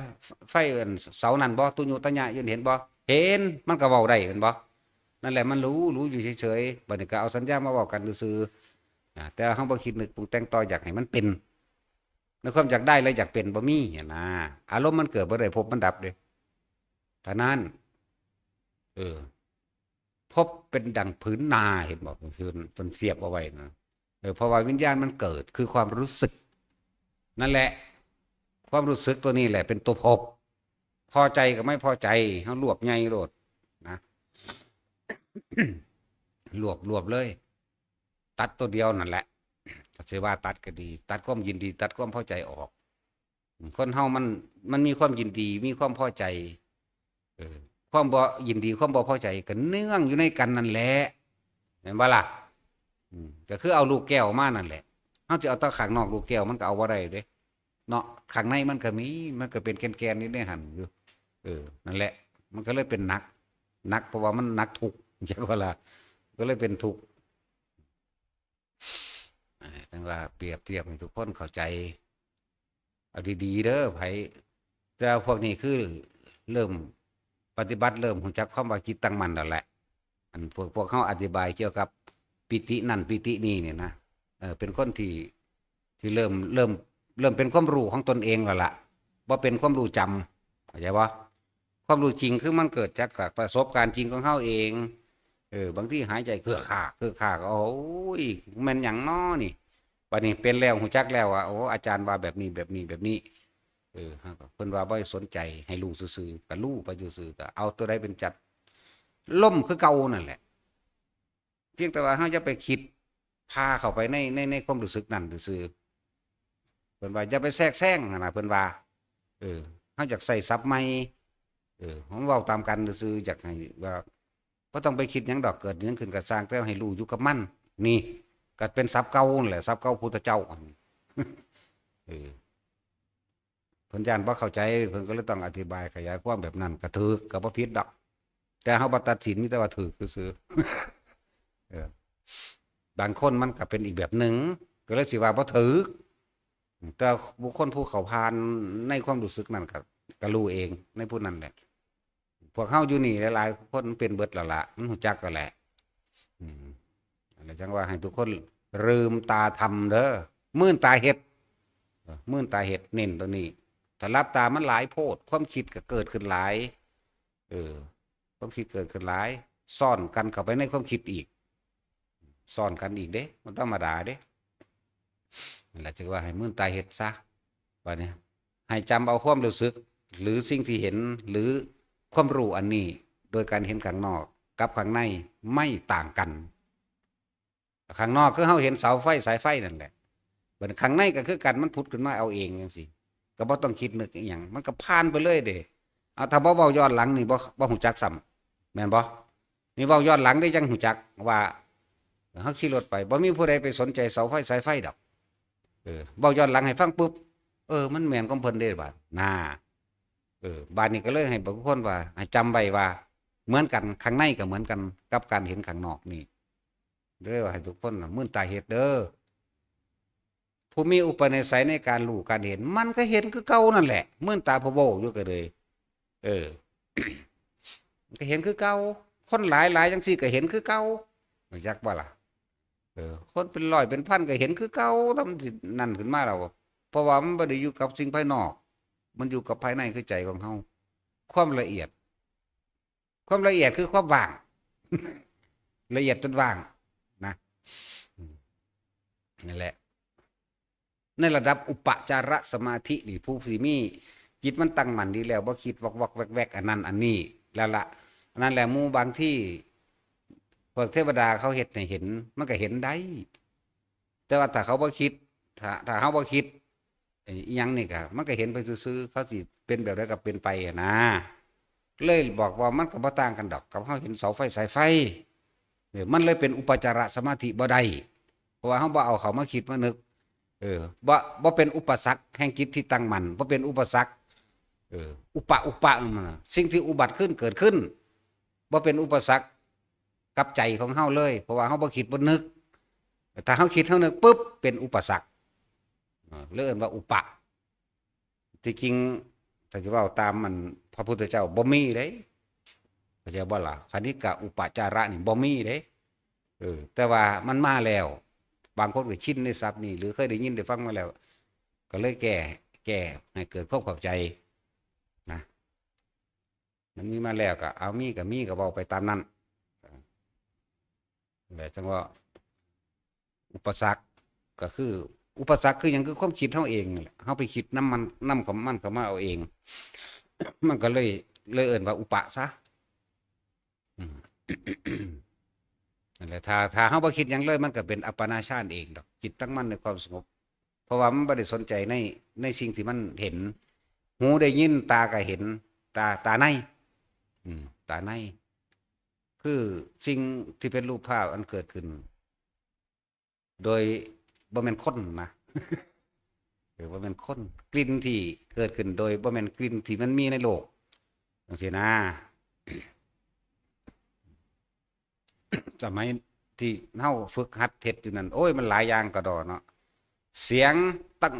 ไฟอันเสานั่นบ่ ตุญุตะญะอยู่นี่เห็นบ่ เห็น มันก็เว้าได้แม่นบ่ นั่นแหละ มันรู้ รู้อยู่เฉยๆ บัดนี้ก็เอาสัญญามาเว้ากันซื่อๆ นะ แต่เฮาบ่คิดนึกปรุงแต่งต่ออยากให้มันเป็น ในความอยากได้และอยากเป็นบ่มีหั้นนะ อารมณ์มันเกิดบ่ได้ ภพมันดับเด้ เท่านั้น เออ ภพเป็นดั่งผืนนา เห็นบ่ เพิ่น เพิ่นเทียบเอาไว้นะ เออ เพราะว่าวิญญาณมันเกิด คือความรู้สึก นั่นแหละ ความรู้สึกตัวนี้แหละเป็นตัวภพ พอใจกับไม่พอใจ เฮารวบใหญ่โลดนะ รวบ รวบเลย ตัดตัวเดียวนั่นแหละ ถ้าสิว่าตัดก็ดี ตัดความยินดี ตัดความพอใจออก คนเฮามัน มันมีความยินดี มีความพอใจ เออ ความบ่ยินดี ความบ่พอใจก็เนื่องอยู่ในกันนั่นแหละ แม่นบ่ล่ะ อืม ก็คือเอาลูกแก้วมานั่นแหละ เฮาสิเอาแต่ข้างนอกลูกแก้วมันก็เอาบ่ได้เด้ เนาะ ข้างในมันก็มี มันก็เป็นแก่นๆอยู่ในหั่นอยู่ เออ นั่นแหละ มันก็เลยเป็นหนัก หนัก เพราะว่ามันหนักทุกข์ จักว่าล่ะ ก็เลยเป็นทุกข์ อ่า จั่งว่าเปรียบเทียบให้ทุกคนเข้าใจ เอาดีๆ เด้อ ไผ แต่ว่าพวกนี้คือเริ่มปฏิบัติ เริ่มรู้จักความว่าจิตตั้งมั่นแล้วแหละ อันพวก พวกเฮาอธิบายเกี่ยวกับปีตินั่นปีตินี่เนี่ยนะ เออ เป็นคนที่ ที่เริ่ม เริ่ม เริ่มเป็นความรู้ของตนเองแล้วล่ะ บ่เป็นความรู้จำ เข้าใจบ่ ความรู้จริงคือมันเกิดจากประสบการณ์จริงของเฮาเอง เออ บางทีหายใจเคือกคาก เคือกคาก โอ้ย แม่นหยังน้อนี่ บัดนี้เป็นแล้ว รู้จักแล้วว่า โอ้ อาจารย์ว่าแบบนี้ แบบนี้ แบบนี้ เออ เฮาก็ เพิ่นว่าบ่ให้สนใจ ให้รู้ซื่อๆ ก็รู้ไปซื่อๆ ก็เอาตัวใดเป็นจัด ลมคือเก่านั่นแหละ เพียงแต่ว่าเฮาอย่าไปคิดพาเข้าไปใน ใน ในความรู้สึกนั่นซื่อๆ เพิ่นว่าอย่าไปแทรกแซงหั้นนะ เพิ่นว่า เออ เฮาอยากใช้ศัพท์ใหม่ เออ เฮาเว้าตามกันซื่อๆ อยากให้ว่า บ่ต้องไปคิดหยังดอก เกิดหยังขึ้นก็ซ่าง แต่ให้รู้อยู่กับมัน นี่ ก็เป็นศัพท์เก่านั่นแหละ ศัพท์เก่าพุทธเจ้า เออ เพิ่นย้านบ่เข้าใจ เพิ่นก็เลยต้องอธิบายขยายความแบบนั้น ก็ถูก ก็บ่ผิดดอก แต่เฮาบ่ตัดสิน มีแต่ว่าถูกซื่อๆ เออ บางคนมันก็เป็นอีกแบบหนึ่ง ก็เลยสิว่าบ่ถูก แต่บุคคลผู้เขาผ่านในความรู้สึกนั่นก็ ก็รู้เองในผู้นั้นแหละ พวกเฮาอยู่นี่หลายๆ คนมันเป็นเบิดแล้วล่ะ มันรู้จักแล้วแหละ อืม อันนั้นจั่งว่าให้ทุกคนลืมตาทำเด้อ มื่นตาเฮ็ด เออ มื่นตาเฮ็ด เน้นตัวนี้ ถ้าหลับตามันหลายโพด ความคิดก็เกิดขึ้นหลาย เออ ความคิดเกิดขึ้นหลาย ซ้อนกันเข้าไปในความคิดอีก ซ้อนกันอีกเด้ มันธรรมดาเด้ นั่นแหละ จั่งว่าให้มื่นตาเฮ็ดซะ บัดนี้ ให้จำเอาความรู้สึก หรือสิ่งที่เห็น หรือความรู้อันนี้ โดยการเห็นข้างนอกกับข้างในไม่ต่างกัน ข้างนอกคือเฮาเห็นเสาไฟสายไฟนั่นแหละ บัดนี้ข้างในก็คือกัน มันผุดขึ้นมาเอาเองจั่งซี้ ก็บ่ต้องคิดนึกอิหยัง มันก็ผ่านไปเลยเด้ เอา ถ้าบ่เว้าย้อนหลังนี่ บ่ บ่รู้จักซ้ำ แม่นบ่ นี่เว้าย้อนหลังได้จั่งรู้จักว่า เฮาขี่รถไป บ่มีผู้ใดไปสนใจเสาไฟสายไฟดอก เออ เว้าย้อนหลังให้ฟังปุ๊บ เออ มันแม่นของเพิ่นเด้บาด น่า เออ บาดนี้ก็เลยให้บางคนว่า ให้จำไว้ว่า เหมือนกัน ข้างในก็เหมือนกันกับการเห็นข้างนอกนี่ เลยว่าให้ทุกคนน่ะมื่นตาเฮ็ดเด้อ ผู้มีอุปนิสัยในการรู้การเห็น มันก็เห็นคือเก่านั่นแหละ มื่นตาพะโว้อยู่ก็เลย เออ มันก็เห็นคือเก่า คนหลายๆ จั่งซี้ก็เห็นคือเก่า รู้จักบ่ล่ะ เออ คนเป็นร้อยเป็นพันก็เห็นคือเก่า ทำสินั่นขึ้นมาแล้ว เพราะว่ามันบ่ได้อยู่กับสิ่งภายนอก มันอยู่กับภายในคือใจของเฮา ความละเอียด ความละเอียดคือความว่าง ละเอียดจนว่างนะ อืม นั่นแหละ ในระดับอุปจารสมาธินี่ ผู้ที่มีจิตมันตั้งมั่นดีแล้ว บ่คิดวอกๆ แวกๆ อันนั้นอันนี้ แล้วละ อันนั้นแหละ หมู่บางที พวกเทวดาเขาเฮ็ดให้เห็น มันก็เห็นได้ แต่ว่าถ้าเขาบ่คิด ถ้า ถ้าเฮาบ่คิด ไอ้อิหยังนี่ก็ มันก็เห็นไปซื่อๆ เขาสิเป็นแบบใดก็เป็นไปหั้นนะ เลยบอกว่ามันก็บ่ต่างกันดอก กับเฮาเห็นเสาไฟสายไฟ เออ มันเลยเป็นอุปจารสมาธิบ่ได้ เพราะว่าเฮาบ่เอาเข้ามาคิดมานึก เออ บ่ บ่เป็นอุปสรรคแห่งจิตที่ตั้งมั่น บ่เป็นอุปสรรค เออ อุปะ อุปะ มันน่ะ สิ่งที่อุบัติขึ้นเกิดขึ้น บ่เป็นอุปสรรคกับใจของเฮาเลย เพราะว่าเฮาบ่คิดบ่นึก ถ้าเฮาคิดเฮานึกปุ๊บ เป็นอุปสรรค อ่า เลยเอิ้นว่าอุปะ ที่จริง ถ้าสิเว้าตามมัน พระพุทธเจ้าบ่มีเด้ เข้าใจบ่ล่ะ คณิกะอุปจาระนี่บ่มีเด้ เออ แต่ว่ามันมาแล้ว บางคนก็ชินในศัพท์นี่ หรือเคยได้ยินได้ฟังมาแล้ว ก็เลยแก้ แก้ให้เกิดความเข้าใจนะ มันมีมาแล้วก็เอา มีก็มี ก็เว้าไปตามนั้น นั่นแหละ จั่งว่า อุปสรรคก็คือ อุปสรรคคือหยัง คือความคิดเฮาเองนั่นแหละ เฮาไปคิดนำมัน นำของมันเข้ามาเอาเอง มันก็เลย เลยเอิ้นว่าอุปะซะ อืม นั่นแหละ ถ้า ถ้าเฮาบ่คิดหยังเลย มันก็เป็นอัปปนาฌานเองดอก จิตตั้งมั่นในความสงบ เพราะว่ามันบ่ได้สนใจใน ในสิ่งที่มันเห็น หูได้ยิน ตาก็เห็น ตา ตาใน อืม ตาใน คือสิ่งที่เป็นรูปภาพอันเกิดขึ้น โดยบ่แม่นคนนะ เออ บ่แม่นคน กลิ่นที่เกิดขึ้นโดยบ่แม่นกลิ่นที่มันมีในโลก จั่งซี้นะ สมัยที่เฮาฝึกหัดเฮ็ดอยู่นั่น โอ้ย มันหลายอย่างกะด้อเนาะ เสียงตั้ง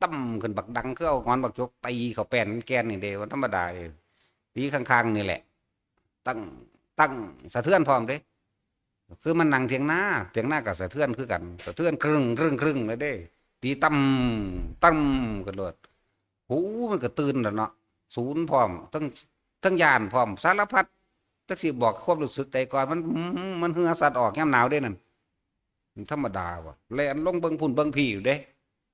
ตั้มขึ้นบักดัง คือเอาหงอนบักจกตีเข้าแป้นแก่นนี่เด้ บ่ธรรมดาเด้ ตีข้างๆนี่แหละ ตั้งตั้ง สะเทือนพร้อมเด้ คือมันนั่งเถียงนา เถียงนาก็สะเทือนคือกัน สะเทือนครึ้งครึ้งครึ้งเลยเด้ ตีตั้มตั้มขึ้นโลด หูมันก็ตื่นแล้วเนาะ สูนพร้อม ทั้งทั้งย้านพร้อม สารพัด จักสิบอกความรู้สึกใดก่อน มัน มันเหื่อสัตว์ออกยามหนาวเด้นั่น มันธรรมดาว่ะ แล่นลงเบิ่งพุ่นเบิ่งพี้อยู่เด้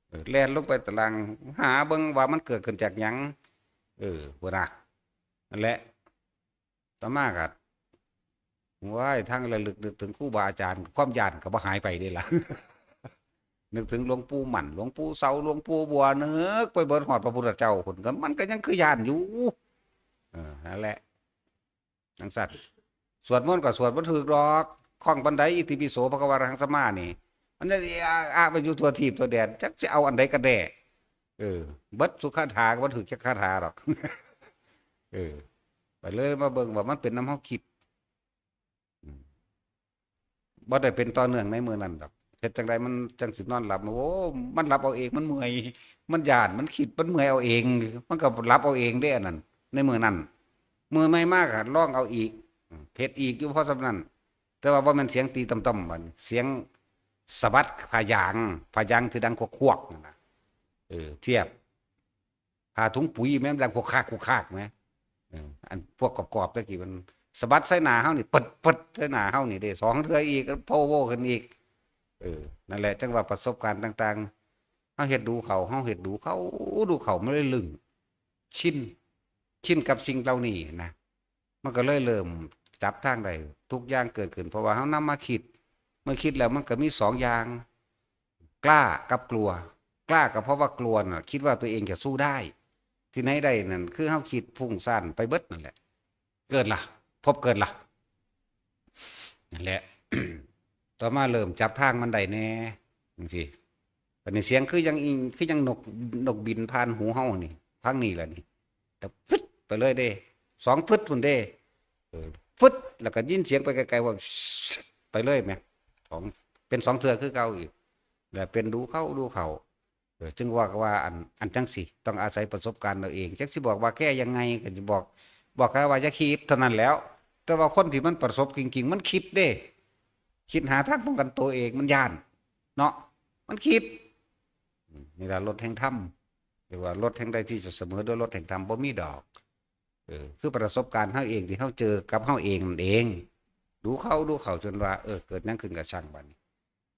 เออ แล่นลงไปตาราง หาเบิ่งว่ามันเกิดขึ้นจากหยัง เออ พุ้นน่ะ นั่นแหละ อาตมาก็ ว้าย ทั้งระลึกนึกถึงครูบาอาจารย์ ความย้านก็บ่หายไปเด้ล่ะ นึกถึงหลวงปู่หมั่น หลวงปู่เสา หลวงปู่บัว นึกไปเบิดฮอดพระพุทธเจ้าพุ้น ก็มันก็ยังคือย้านอยู่ เออ นั่นแหละ จั่งซั้น สวดมนต์ก็สวดบ่ถืกดอก คล่องปานใด อิติปิโส ภะคะวะ อะระหัง สัมมานี่ มันจะอะอะไปอยู่ทั่วทีปทั่วแดน จักสิเอาอันใดกันแน่ เออ เบิดสุคาถาก็บ่ถืกจักคาถาดอก เออ ไปเลยมาเบิ่งว่ามันเป็นนำเฮาคิด อืม บ่ได้เป็นต่อเนื่องในมื้อนั้นดอก เฮ็ดจั่งใดมันจั่งสินอนหลับ โอ้ มันหลับเอาเอง มันเมื่อย มันย้าน มันคิด มันเมื่อยเอาเอง มันก็หลับเอาเองเด้อันนั้น ในมื้อนั้น มื้อใหม่มาก็ลองเอาอีก อืม เฮ็ดอีกอยู่พอส่ำนั้น แต่ว่าบ่แม่นเสียงตีต่ำๆ บัดนี้ เสียงสะบัดผ้ายาง ผ้ายางที่ดังควกๆ นั่นน่ะ เออ เทียบ ผ้าถุงปุ๋ยแม่นดังคุกคากคุกคากแหม เออ อันพวกกรอบๆ ตะกี้มันสะบัดใส่หน้าเฮานี่ ปึดปึดใส่หน้าเฮานี่เด้ สองเทื่ออีก โพโวขึ้นอีก เออ นั่นแหละ จั่งว่าประสบการณ์ต่างๆ เฮาเฮ็ดดูเข้า เฮาเฮ็ดดูเข้า ดูเข้า มันเลยลึง ชิน ชินกับสิ่งเหล่านี้นะ มันก็เลยเริ่มจับทางได้ ทุกอย่างเกิดขึ้น เพราะว่าเฮานำมาคิด เมื่อคิดแล้วมันก็มีสองอย่าง กล้ากับกลัว กล้าก็เพราะว่ากลัวน่ะ คิดว่าตัวเองจะสู้ได้ ที่ไหนได้นั่น คือเฮาคิดฟุ้งซ่านไปเบิดนั่นแหละ เกิดล่ะ พบเกิดล่ะ นั่นแหละ ต่อมาเริ่มจับทางมันได้แหน่ จั่งซี้ บัดนี้เสียงคือยังอิง คือยังนก นกบินผ่านหูเฮานี่ ทางนี้ล่ะนี่ แต่ฟึดไปเลยเด้ สองฟึดพุ้นเด้ เออ ฟึด แล้วก็ยินเสียงไปไกลๆ ว่า ไปเลยแหม สอง เป็นสองเทื่อคือเก่าอีก แล้วเป็นดูเข้า ดูเข้า เออ จึงว่า ว่าอัน อันจั่งซี้ ต้องอาศัยประสบการณ์เอาเอง จักสิบอกว่าแก้ยังไง ก็สิบอก บอกแค่ว่าอย่าคิดเท่านั้นแหล้ว แต่ว่าคนที่มันประสบจริงๆ มันคิดเด้ คิดหาทางป้องกันตัวเอง มันย้าน เนาะ มันคิด อืม นี่ล่ะรถแห่งธรรม เรียกว่ารถแห่งใดที่จะเสมอด้วยรถแห่งธรรม บ่มีดอก เออ คือประสบการณ์เฮาเองที่เฮาเจอกับเฮาเองนั่นเอง ดูเข้า ดูเข้าจนว่า เออ เกิดหยังขึ้นก็ช่างบัดนี้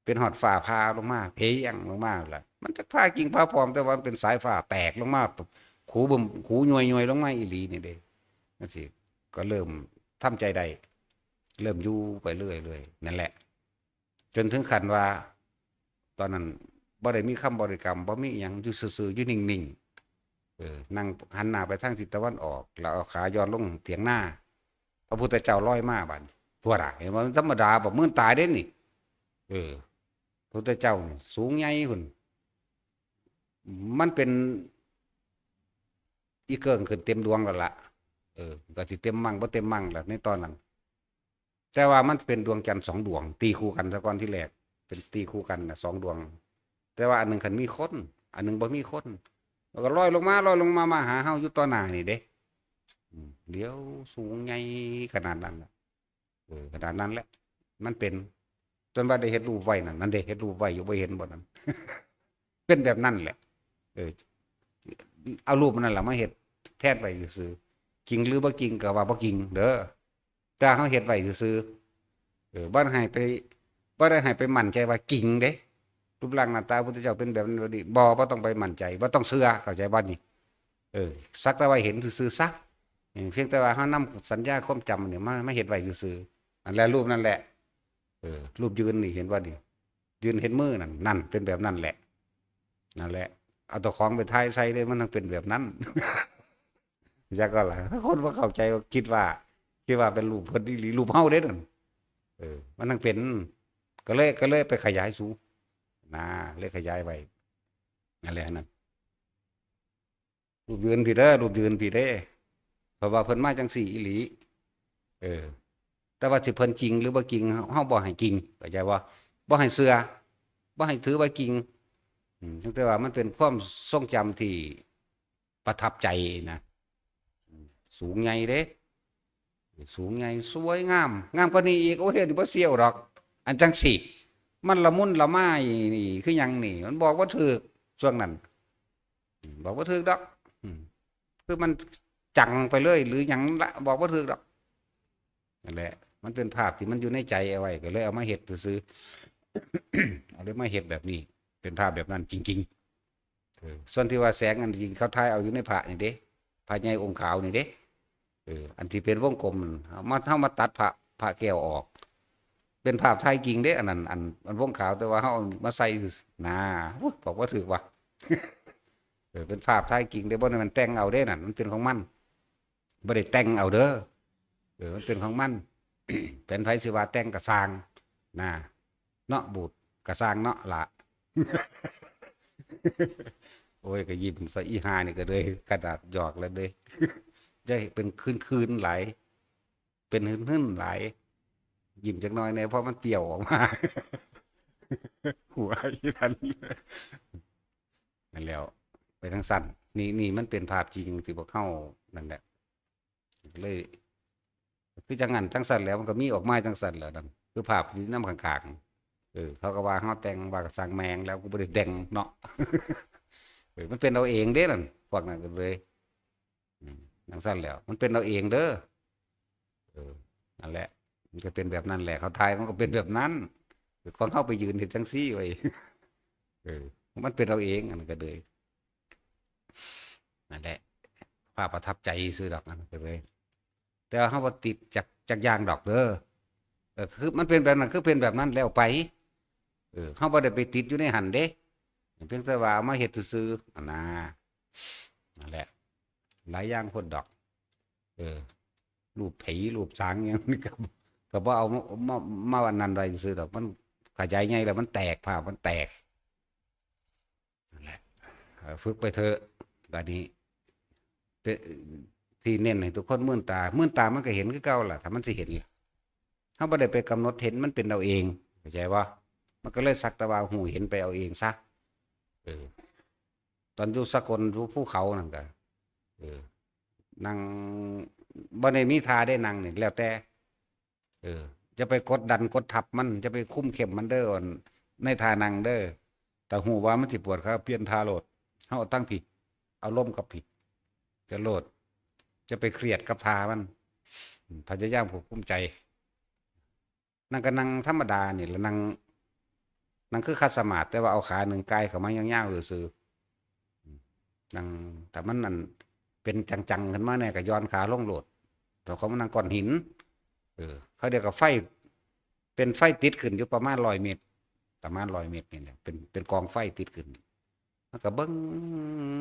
เป็นฮอดฟ้าผ่าลงมา เพยงลงมาล่ะ มันจักผ่ากิ่งผ่าปอม แต่ว่ามันเป็นสายฟ้าแตกลงมา ขูบึ้ม ขูย่วยๆ ลงมาอีหลีนี่เด้ จั่งซี้ ก็เริ่มทำใจได้ เริ่มอยู่ไปเรื่อยๆ นั่นแหละ จนถึงขั้นว่า ตอนนั้นบ่ได้มีคำบริกรรม บ่มีอิหยัง อยู่ซื่อๆ อยู่นิ่งๆ เออ นั่งหันหน้าไปทางทิศตะวันออก แล้วเอาขาย่อนลงเถียงนา พระพุทธเจ้าลอยมาบัดนี้ พุ้นน่ะ เห็นบ่ มันธรรมดาบ่ มื้นตายเด้นี่ เออ พระพุทธเจ้านี่สูงใหญ่พุ้น มันเป็นอีเกิ่งขึ้นเต็มดวงแล้วล่ะ เออ ก็สิเต็มมั่งบ่เต็มมั่งล่ะในตอนนั้น แต่ว่ามันเป็นดวงจันทร์สองดวง ตีคู่กันซะก่อนทีแรก เป็นตีคู่กันน่ะสองดวง แต่ว่าอันหนึ่งคันมีคน อันหนึ่งบ่มีคน แล้วก็ลอยลงมา ลอยลงมา มาหาเฮาอยู่ต่อหน้านี่เด้ อืม เดี๋ยวสูงใหญ่ขนาดนั้นล่ะ เออ ขนาดนั้นแหละ มันเป็น จนว่าได้เฮ็ดรูปไว้นั่น นั่นเด้ เฮ็ดรูปไว้อยู่ บ่เห็นบ่นั่น เป็นแบบนั้นแหละ เออ เอารูปมันนั่นล่ะมาเฮ็ดแทนไว้ซื่อๆ จริงหรือบ่จริงก็ว่าบ่จริงเด้อ แต่เฮาเฮ็ดไว้ซื่อๆ เออ บ่ได้ให้ไป บ่ได้ให้ไปมั่นใจว่าจริงเด้ รูปร่างหน้าตาพุทธเจ้าเป็นแบบนั้นแบบนี้ บ่ บ่ต้องไปมั่นใจ บ่ต้องเชื่อ เข้าใจบ่นี่ เออ สักแต่ว่าเห็นซื่อๆ ซะ เออ เพียงแต่ว่าเฮานำสัญญาความจำเนี่ยมา มาเฮ็ดไว้ซื่อๆ นั่นแหละ รูปนั่นแหละ เออ รูปยืนนี่ เห็นบ่นี่ ยืนเห็นมือนั่น นั่น เป็นแบบนั้นแหละ นั่นแหละ เอาเจ้าของไปถ่ายใส่เด้ มันต้องเป็นแบบนั้น จักก็ล่ะ คนบ่เข้าใจก็คิดว่า คิดว่าเป็นรูปเพิ่นอีหลี รูปเฮาเด้นั่น เออ มันต้องเป็น ก็เลย ก็เลยไปขยายสูง นะ เลยขยายไว้ นั่นแหละนั่น รูปยืนพี้เด้อ รูปยืนพี้เด้ เพราะว่าเพิ่นมาจั่งซี้อีหลี เออ แต่ว่าสิเพิ่นจริงหรือบ่จริง เฮาบ่ให้จริง เข้าใจบ่ บ่ให้เชื่อ บ่ให้ถือว่าจริง อืม แต่ว่ามันเป็นความทรงจำที่ประทับใจนะ อืม สูงใหญ่เด้ สูงใหญ่ สวยงาม งามกว่านี้อีก โอ้ย เห็นบ่เสียวดอก อันจังสิ มันละมุนละไมนี่ คือหยังนี่ มันบอกบ่ถูก ช่วงนั้น อืม บอกบ่ถูกดอก อืม คือมันจังไปเลย หรือหยังละ บอกบ่ถูกดอก นั่นแหละ มันเป็นภาพที่มันอยู่ในใจเอาไว้ ก็เลยเอามาเฮ็ดซื่อๆ เอาเลยมาเฮ็ดแบบนี้ เป็นภาพแบบนั้นจริงๆ เออ ส่วนที่ว่าแสงอันจริงเขาถ่ายเอาอยู่ในพระนี่เด้ พระใหญ่องค์ขาวนี่เด้ เออ อันที่เป็นวงกลมนั่น เอามา เฮามาตัดพระ พระแก้วออก เป็นภาพถ่ายจริงเด้ อันนั้น อัน อันวงขาว แต่ว่าเฮาเอามาใส่ซื่อๆ นะ อุ๊ย บอกบ่ถูกว่ะ เออ เป็นภาพถ่ายจริงเด้ บ่ได้มันแต่งเอาเด้นั่น มันเป็นของมัน บ่ได้แต่งเอาเด้อ เออ มันเป็นของมัน เป็นไผสิว่าแต่งกะซ่าง นะ เนาะ บูดกะซ่างเนาะละ โอ้ย ก็ยิ้มซะ อีห่านี่ก็เลยขนาดหยอกแล้วเด้ จะเป็นคืนๆ หลาย เป็นหึ่นๆ หลาย ยิ้มจักหน่อยแน่ เพราะมันเปรี้ยวออกมา หัวอีนั่น นั่นแหล้ว ไปทางสั้น นี่ นี่มันเป็นภาพจริงที่พวกเฮานั่นแหละ ก็เลย คือจังงั้นจังซั่นแหล้ว มันก็มีออกมาจังซั่นแหล้วนั่น คือภาพที่นำข้างๆ เออ เขาก็ว่าเฮาแต่ง ว่าก็ซ่างแม่งแล้ว กูบ่ได้แต่งเนาะ เออ มันเป็นเอาเองเด้นั่น พวกนั้นก็เลย อืม จังซั่นแหล้ว มันเป็นเอาเองเด้อ เออ นั่นแหละ มันก็เป็นแบบนั้นแหละ เขาถ่ายมันก็เป็นแบบนั้น ของเฮาไปยืนเฮ็ดจังซี่ไว้ เออ มันเป็นเอาเอง อันนั้นก็เลย นั่นแหละ ภาพประทับใจซื่อดอก อันนั้นก็เลย แต่ว่าเฮาบ่ติดจัก จักอย่างดอกเด้อ เออ คือมันเป็นแบบนั้น คือเป็นแบบนั้นแล้วไป เออ เฮาบ่ได้ไปติดอยู่ในหั่นเด้ เพียงแต่ว่าเอามาเฮ็ดซื่อๆ อันน่ะ นั่นแหละ หลายอย่างโพดดอก เออ รูปผี รูปสางหยังนี่ก็ ก็บ่เอามา มา มาอันนั้นไว้ซื่อดอก มันขยายใหญ่แล้วมันแตก ภาพมันแตก นั่นแหละ เออ ฝึกไปเถอะ บัดนี้ เป็น ที่เน้นให้ทุกคนมื่นตา มื่นตามันก็เห็นคือเก่าล่ะ ถ้ามันสิเห็นล่ะ เฮาบ่ได้ไปกำหนดเห็น มันเป็นเอาเอง เข้าใจบ่ มันก็เลยสักแต่ว่าฮู้เห็นไปเอาเองซะ เออ ตอนอยู่สกล อยู่ภูเขานั่นก็ เออ นั่ง บ่ได้มีท่าได้นั่งนี่ แล้วแต่ เออ จะไปกดดันกดทับมัน จะไปคุมเข้มมันเด้อ ในท่านั่งเด้อ ถ้าฮู้ว่ามันสิปวดขา เปลี่ยนท่าโลด เฮาเอาตั้งพี้ เอาลมกับพี้ จะโลด จะไปเครียดกับท่ามัน อืม พยายามควบคุมใจ นั่งก็นั่งธรรมดานี่แหละ นั่ง นั่งคือขัดสมาธิ แต่ว่าเอาขาหนึ่งก่ายเข้ามายาวๆ ซื่อๆ อืม นั่ง ถ้ามันนั่น เป็นจังๆ ขึ้นมาแน่ก็หย่อนขาลงโลด แล้วก็มานั่งก้อนหิน เออ เขาเดียวกับไฟ เป็นไฟติดขึ้นอยู่ประมาณร้อยเมตร ประมาณร้อยเมตรนี่แหละ เป็น เป็นกองไฟติดขึ้น มันก็เบิ่ง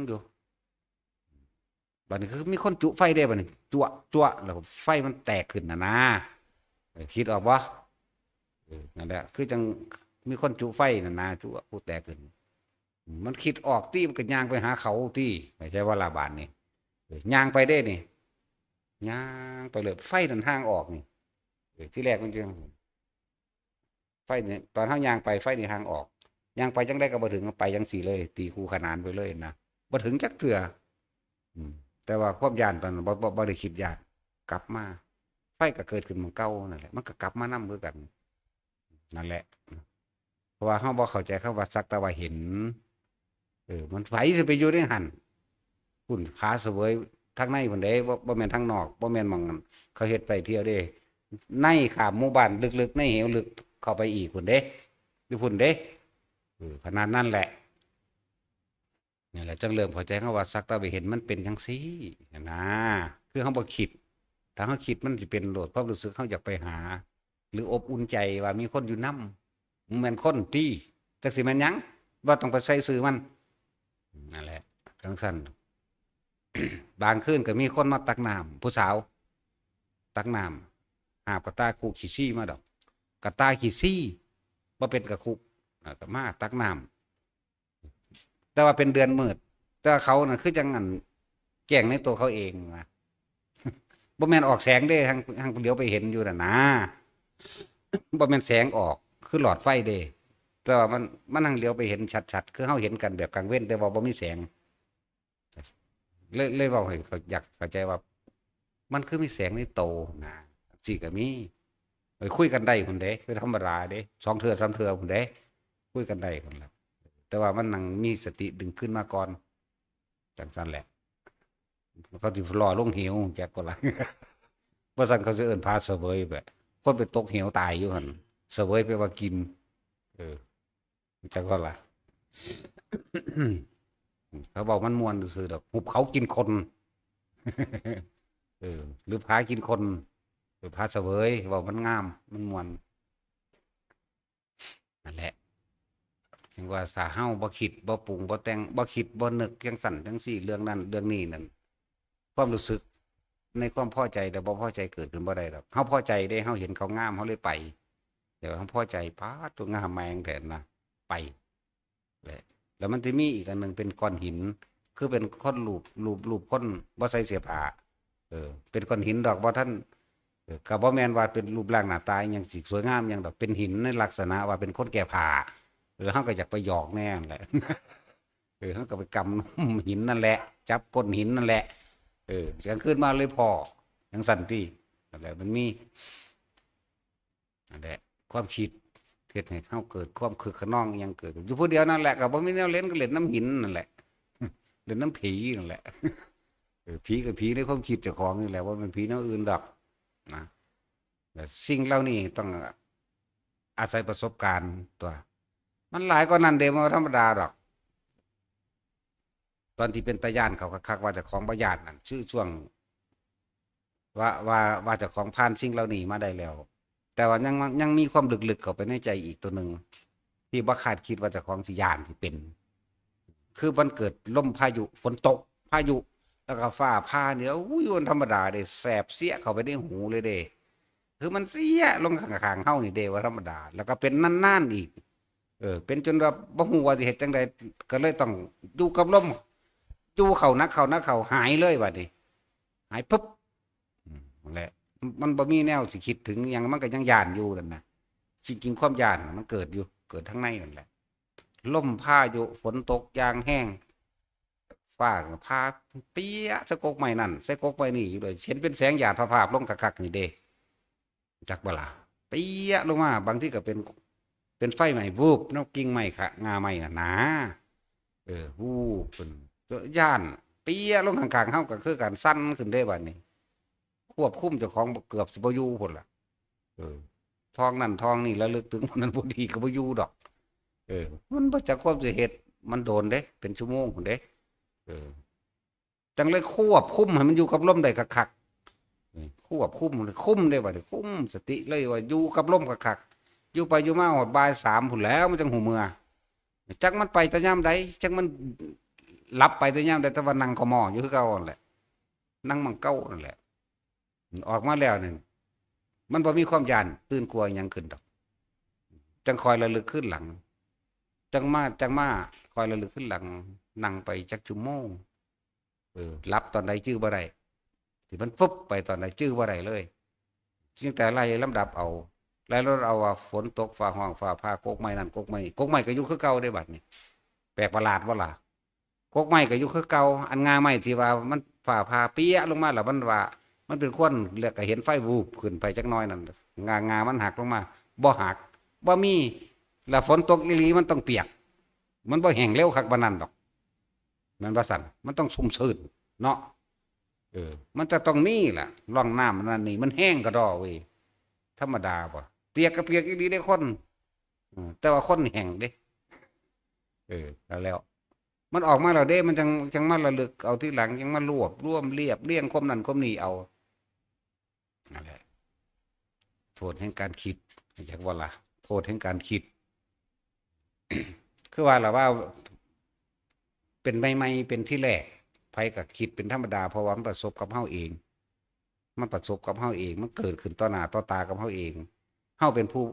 อยู่ บัดนี้คือมีคนจุไฟเด้ บัดนี้จั่ว จั่ว แล้วไฟมันแตกขึ้นน่ะนะ เออ คิดออกบ่ เออ นั่นแหละ คือจังมีคนจุไฟน่ะนะ จั่ว ผู้แตกขึ้น มันคิดออกติ มันก็ย่างไปหาเขาติ เข้าใจบ่ล่ะบาดนี้ เออ ย่างไปเด้นี่ ย่างไปเลย ไฟนั่นห่างออกนี่ เออ ทีแรกมันจัง ไฟนี่ ตอนเฮาย่างไป ไฟนี่ห่างออก ย่างไปจั่งใดก็บ่ถึง ไปจั่งซี้เลย ตีคู่ขนานไปเลยนะ บ่ถึงจักเทื่อ อืม แต่ว่าความย้านตอนนั้นบ่ บ่ บ่ได้คิดย้าน กลับมา ไฟก็เกิดขึ้นหม่องเก่านั่นแหละ มันก็กลับมานำคือกัน นั่นแหละ เพราะว่าเฮาบ่เข้าใจคำว่าสักแต่ว่าเห็น เออ มันไผสิไปอยู่ในหั่น พุ้น ผาเสวยทางในพุ้นเด้ บ่ บ่แม่นทางนอก บ่แม่นหม่องเขาเฮ็ดไปเที่ยวเด้ ในข้ามหมู่บ้านลึกๆ ในเหวลึกเข้าไปอีกพุ้นเด้ อยู่พุ้นเด้ เออ ขนาดนั้นแหละ นี่แหละจั่งเริ่มเข้าใจคำว่าสักแต่ว่าเห็น มันเป็นจั่งซี้หั้นนะ คือเฮาบ่คิด ถ้าเฮาคิดมันสิเป็นโลด ความรู้สึกเฮาอยากไปหา หรืออบอุ่นใจว่ามีคนอยู่นำ บ่แม่นคนติ จักสิแม่นหยัง บ่ต้องไปใส่ซื่อมัน นั่นแหละ จั่งซั้น บางคืนก็มีคนมาตักน้ำ ผู้สาว ตักน้ำ หาบกะต่ายคุขี้ซี้มาดอก กะต่ายขี้ซี้ บ่เป็นกะคุ อ่า ก็มาตักน้ำ แต่ว่าเป็นเดือนมืด แต่ว่าเขาน่ะคือจั่งอันแกล้งในตัวเขาเองนะ บ่แม่นออกแสงเด้ หัง หังเหลียวไปเห็นอยู่น่ะนะ บ่แม่นแสงออก คือหลอดไฟเด้ แต่ว่ามัน มันหังเหลียวไปเห็นชัดๆ คือเฮาเห็นกันแบบกลางเว็น แต่ว่าบ่มีแสง เลย เลยเว้าให้เขา อยากเข้าใจว่า มันคือมีแสงในโตนะ สิก็มี เอ้ย คุยกันได้พุ้นเด้ คือธรรมดาเด้ สองเทื่อสามเทื่อพุ้นเด้ คุยกันได้พุ้นล่ะ แต่ว่ามันนั่งมีสติดึงขึ้นมาก่อน จั่งซั้นแหละ เขาสิล่อลงเหว จักก็ล่ะ บ่ซั้นเขาสิเอิ้นพาเสวยแบบ คนไปตกเหวตายอยู่หั่น เสวยแปลว่ากิน เออ จักก็ล่ะ เขาบอกมันม่วนซื่อดอก หุบเขากินคน เออ หรือพากินคน หรือพาเสวย เว้ามันงาม มันม่วน นั่นแหละ เห็นว่าถ้าเฮาบ่คิด บ่ปรุง บ่แต่ง บ่คิด บ่นึกจั่งซั้นจั่งซี้ เรื่องนั้นเรื่องนี้นั่น ความรู้สึกในความพอใจและบ่พอใจเกิดขึ้นบ่ได้ดอก เฮาพอใจเด้ เฮาเห็นเขางาม เฮาเลยไป แต่ว่าเฮาพอใจ ป๊าด ตัวงามแม่งแท้นะ ไป แหละ แล้วมันสิมีอีกอันหนึ่งเป็นก้อนหิน คือเป็นคนรูป รูป รูปคนบ่ใส่เสื้อผ้า เออ เป็นก้อนหินดอก บ่ทัน เออ ก็บ่แม่นว่าเป็นรูปร่างหน้าตาอิหยังสิสวยงามอิหยังดอก เป็นหินในลักษณะว่าเป็นคนแก้ผ้า เออ เฮาก็อยากไปหยอกแน่นั่นแหละ เออ เฮาก็ไปกำนมหินนั่นแหละ จับก้นหินนั่นแหละ เออ กลางคืนมาเลยพ้อ จั่งซั้นติ นั่นแหละ มันมี นั่นแหละ ความคิดเฮ็ดให้เฮาเกิดความคึกคะนองอิหยังเกิด อยู่ผู้เดียวนั่นแหละ ก็บ่มีแนวเล่น ก็เล่นนำหินนั่นแหละ เล่นนำผีนั่นแหละ เออ ผีก็ผีในความคิดเจ้าของนี่แหละ บ่แม่นผีแนวอื่นดอกนะ แต่สิ่งเหล่านี้ต้องอาศัยประสบการณ์ตั๊ว มันหลายกว่านั้นเด้ บ่ธรรมดาดอก ตอนที่เป็นตาย้านเขาคักๆ ว่าเจ้าของบ่ย้านนั่น คือช่วง ว่า ว่า ว่าเจ้าของผ่านสิ่งเหล่านี้มาได้แล้ว แต่ว่ายัง ยังมีความลึกๆ เข้าไปในใจอีกตัวหนึ่ง ที่บ่คาดคิดว่าเจ้าของสิย้านสิเป็น คือมันเกิดลมพายุ ฝนตก พายุ แล้วก็ฟ้าผ่านี่ โอ้ย มันธรรมดาเด้ แสบเสี้ยเข้าไปในหูเลยเด้ คือมันเสี้ยลงข้างๆ เฮานี่เด้ ว่าธรรมดา แล้วก็เป็นนานๆ อีก เออ เป็นจนว่าบ่ฮู้ว่าสิเฮ็ดจั่งใด ก็เลยต้องอยู่กับลม อยู่เข้าหนักเข้าหนักเข้า หายเลยบัดนี้ หายปึ๊บ อืม นั่นแหละ มันบ่มีแนวสิคิดถึงอิหยัง มันก็ยังย้านอยู่นั่นน่ะ จริงๆ ความย้านน่ะมันเกิดอยู่ เกิดทางในนั่นแหละ ลมพายุ ฝนตกอย่างแฮง ฟ้าก็ผ่าเปี้ยใส่กกไม้นั่น ใส่กกไม้นี่อยู่เลย เห็นเป็นแสงหยาดพาบๆ ลงคักๆ นี่เด้ จักบ่ล่ะ เปี้ยลงมา บางทีก็เป็น เป็นไฟไหม้ วืบ นำกิ่งไม้ขะ ง่าไม้น่ะหนา เออ วืบ เพิ่น ย้าน เปี้ยลงข้างๆ เฮาก็คือกัน สั่นขึ้นเด้บัดนี้ ควบคุมเจ้าของบ่ เกือบสิบ่อยู่พุ้นล่ะ เออ ท่องนั่นท่องนี่ ระลึกถึงผู้นั้นผู้นี้ก็บ่อยู่ดอก เออ มันบ่จักความสิเฮ็ด มันโดนเด้ เป็นชั่วโมงพุ้นเด้ เออ จั่งเลยควบคุมให้มันอยู่กับลมได้คักๆ เออ ควบคุมเลย คุมเด้บัดนี้ คุมสติเลยว่าอยู่กับลมคักๆ อยู่ไปอยู่มาฮอดบ่ายสามพุ้นแล้ว มันจั่งฮู้เมือ จักมันไปแต่ยามใด จักมันหลับไปแต่ยามใด แต่ว่านั่งขะหม้ออยู่คือเก่านั่นแหละ นั่งหม่องเก่านั่นแหละ ออกมาแล้วนี่ มันบ่มีความย้านตื่นกลัวอิหยังขึ้นดอก จั่งคอยระลึกคืนหลัง จั่งมา จั่งมาคอยระลึกคืนหลัง นั่งไปจักชั่วโมง เออ หลับตอนใดจื่อบ่ได้ ที่มันฟึบไปตอนใดจื่อบ่ได้เลย เพียงแต่ไล่ลำดับเอา ไล่ลำดับเอาว่าฝนตก ฟ้าฮ้อง ฟ้าผ่า กกไม้นั่น กกไม้ กกไม้ก็อยู่คือเก่าเด้บัดนี้ แปลกประหลาดบ่ล่ะ กกไม้ก็อยู่คือเก่า อันง่าไม้ที่ว่ามันฟ้าผ่าเปี้ยลงมาแล้วมันว่า มันเป็นควัน แล้วก็เห็นไฟวืบขึ้นไปจักหน่อยนั่น ง่า ง่ามันหักลงมา บ่หัก บ่มี แล้วฝนตกอีหลีมันต้องเปียก มันบ่แห้งเร็วคักปานนั้นดอก แม่นบ่ซั่น มันต้องชุ่มชื้นเนาะ เออ มันจะต้องมีล่ะ ร่องน้ำนั่นนี่ มันแห้งกะด้อเว้ย ธรรมดาบ่ เปียกก็เปียกอีหลีเด้คน เออ แต่ว่าคนแห้งเด้ เออ แล้ว มันออกมาแล้วเด้ มันจั่ง จั่งมาระลึกเอาทีหลัง จั่งมารวบรวมเรียบเรียงความนั้นความนี้เอา นั่นแหละ โทษแห่งการคิด จักว่าล่ะ โทษแห่งการคิด คือว่าล่ะว่า เป็นใหม่ๆ เป็นที่แรก ไผก็คิดเป็นธรรมดา เพราะว่ามันประสบกับเฮาเอง มันประสบกับเฮาเอง มันเกิดขึ้นต่อหน้าต่อตากับเฮาเอง เฮาเป็นผู้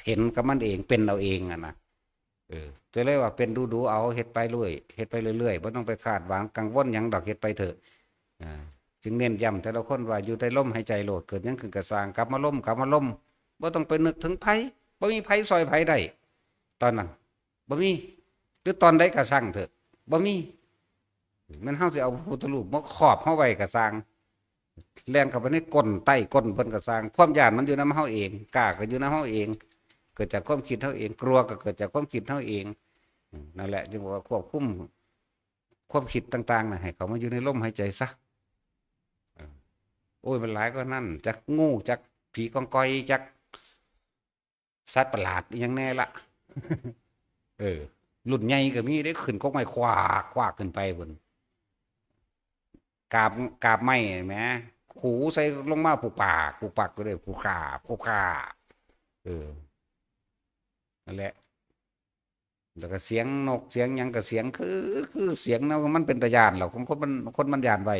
เห็นกับมันเอง เป็นเอาเองอะนะ เออ จะเลยว่าเป็นดูๆ เอา เฮ็ดไปเรื่อย เฮ็ดไปเรื่อยๆ บ่ต้องไปคาดหวังกังวลหยังดอก เฮ็ดไปเถอะ อ่า จึงเน้นย้ำแต่ละคนว่าอยู่ในลมหายใจโลด เกิดหยังขึ้นก็ซ่าง กลับมาลม กลับมาลม บ่ต้องไปนึกถึงไผ บ่มีไผซ่อยไผได้ ตอนนั้น บ่มี หรือตอนใดก็ซ่างเถอะ บ่มี แม่นเฮาสิเอาพระพุทธรูปมาครอบเฮาไว้ก็ซ่าง แล่นเข้าไปในก้นใต้ก้นเพิ่นก็ซ่าง ความย้านมันอยู่นำเฮาเอง กล้าก็อยู่นำเฮาเอง เกิดจากความคิดเฮาเอง กลัวก็เกิดจากความคิดเฮาเอง อืม นั่นแหละ จึงบอกว่าควบคุมความคิดต่างๆ น่ะ ให้เขามาอยู่ในลมหายใจซะ เออ โอ้ย มันหลายกว่านั้น จักงู จักผีกองกอย จักสัตว์ประหลาดอิหยังแน่ละ เออ รุ่นใหญ่ก็มีเด้ ขึ้นกกไม้ คว้า คว้าขึ้นไปพุ้น กาบ กาบไม้แหม ขูใส่ลงมา ปุกปาก ปุกปัก ก็ได้ ปุกคาบ ปุกคาบ เออ นั่นแหละ แล้วก็เสียงนกเสียงหยังก็เสียงคือ คือเสียงนกมันเป็นตาย้านแหละ ของคนมัน คนมันย้านไว้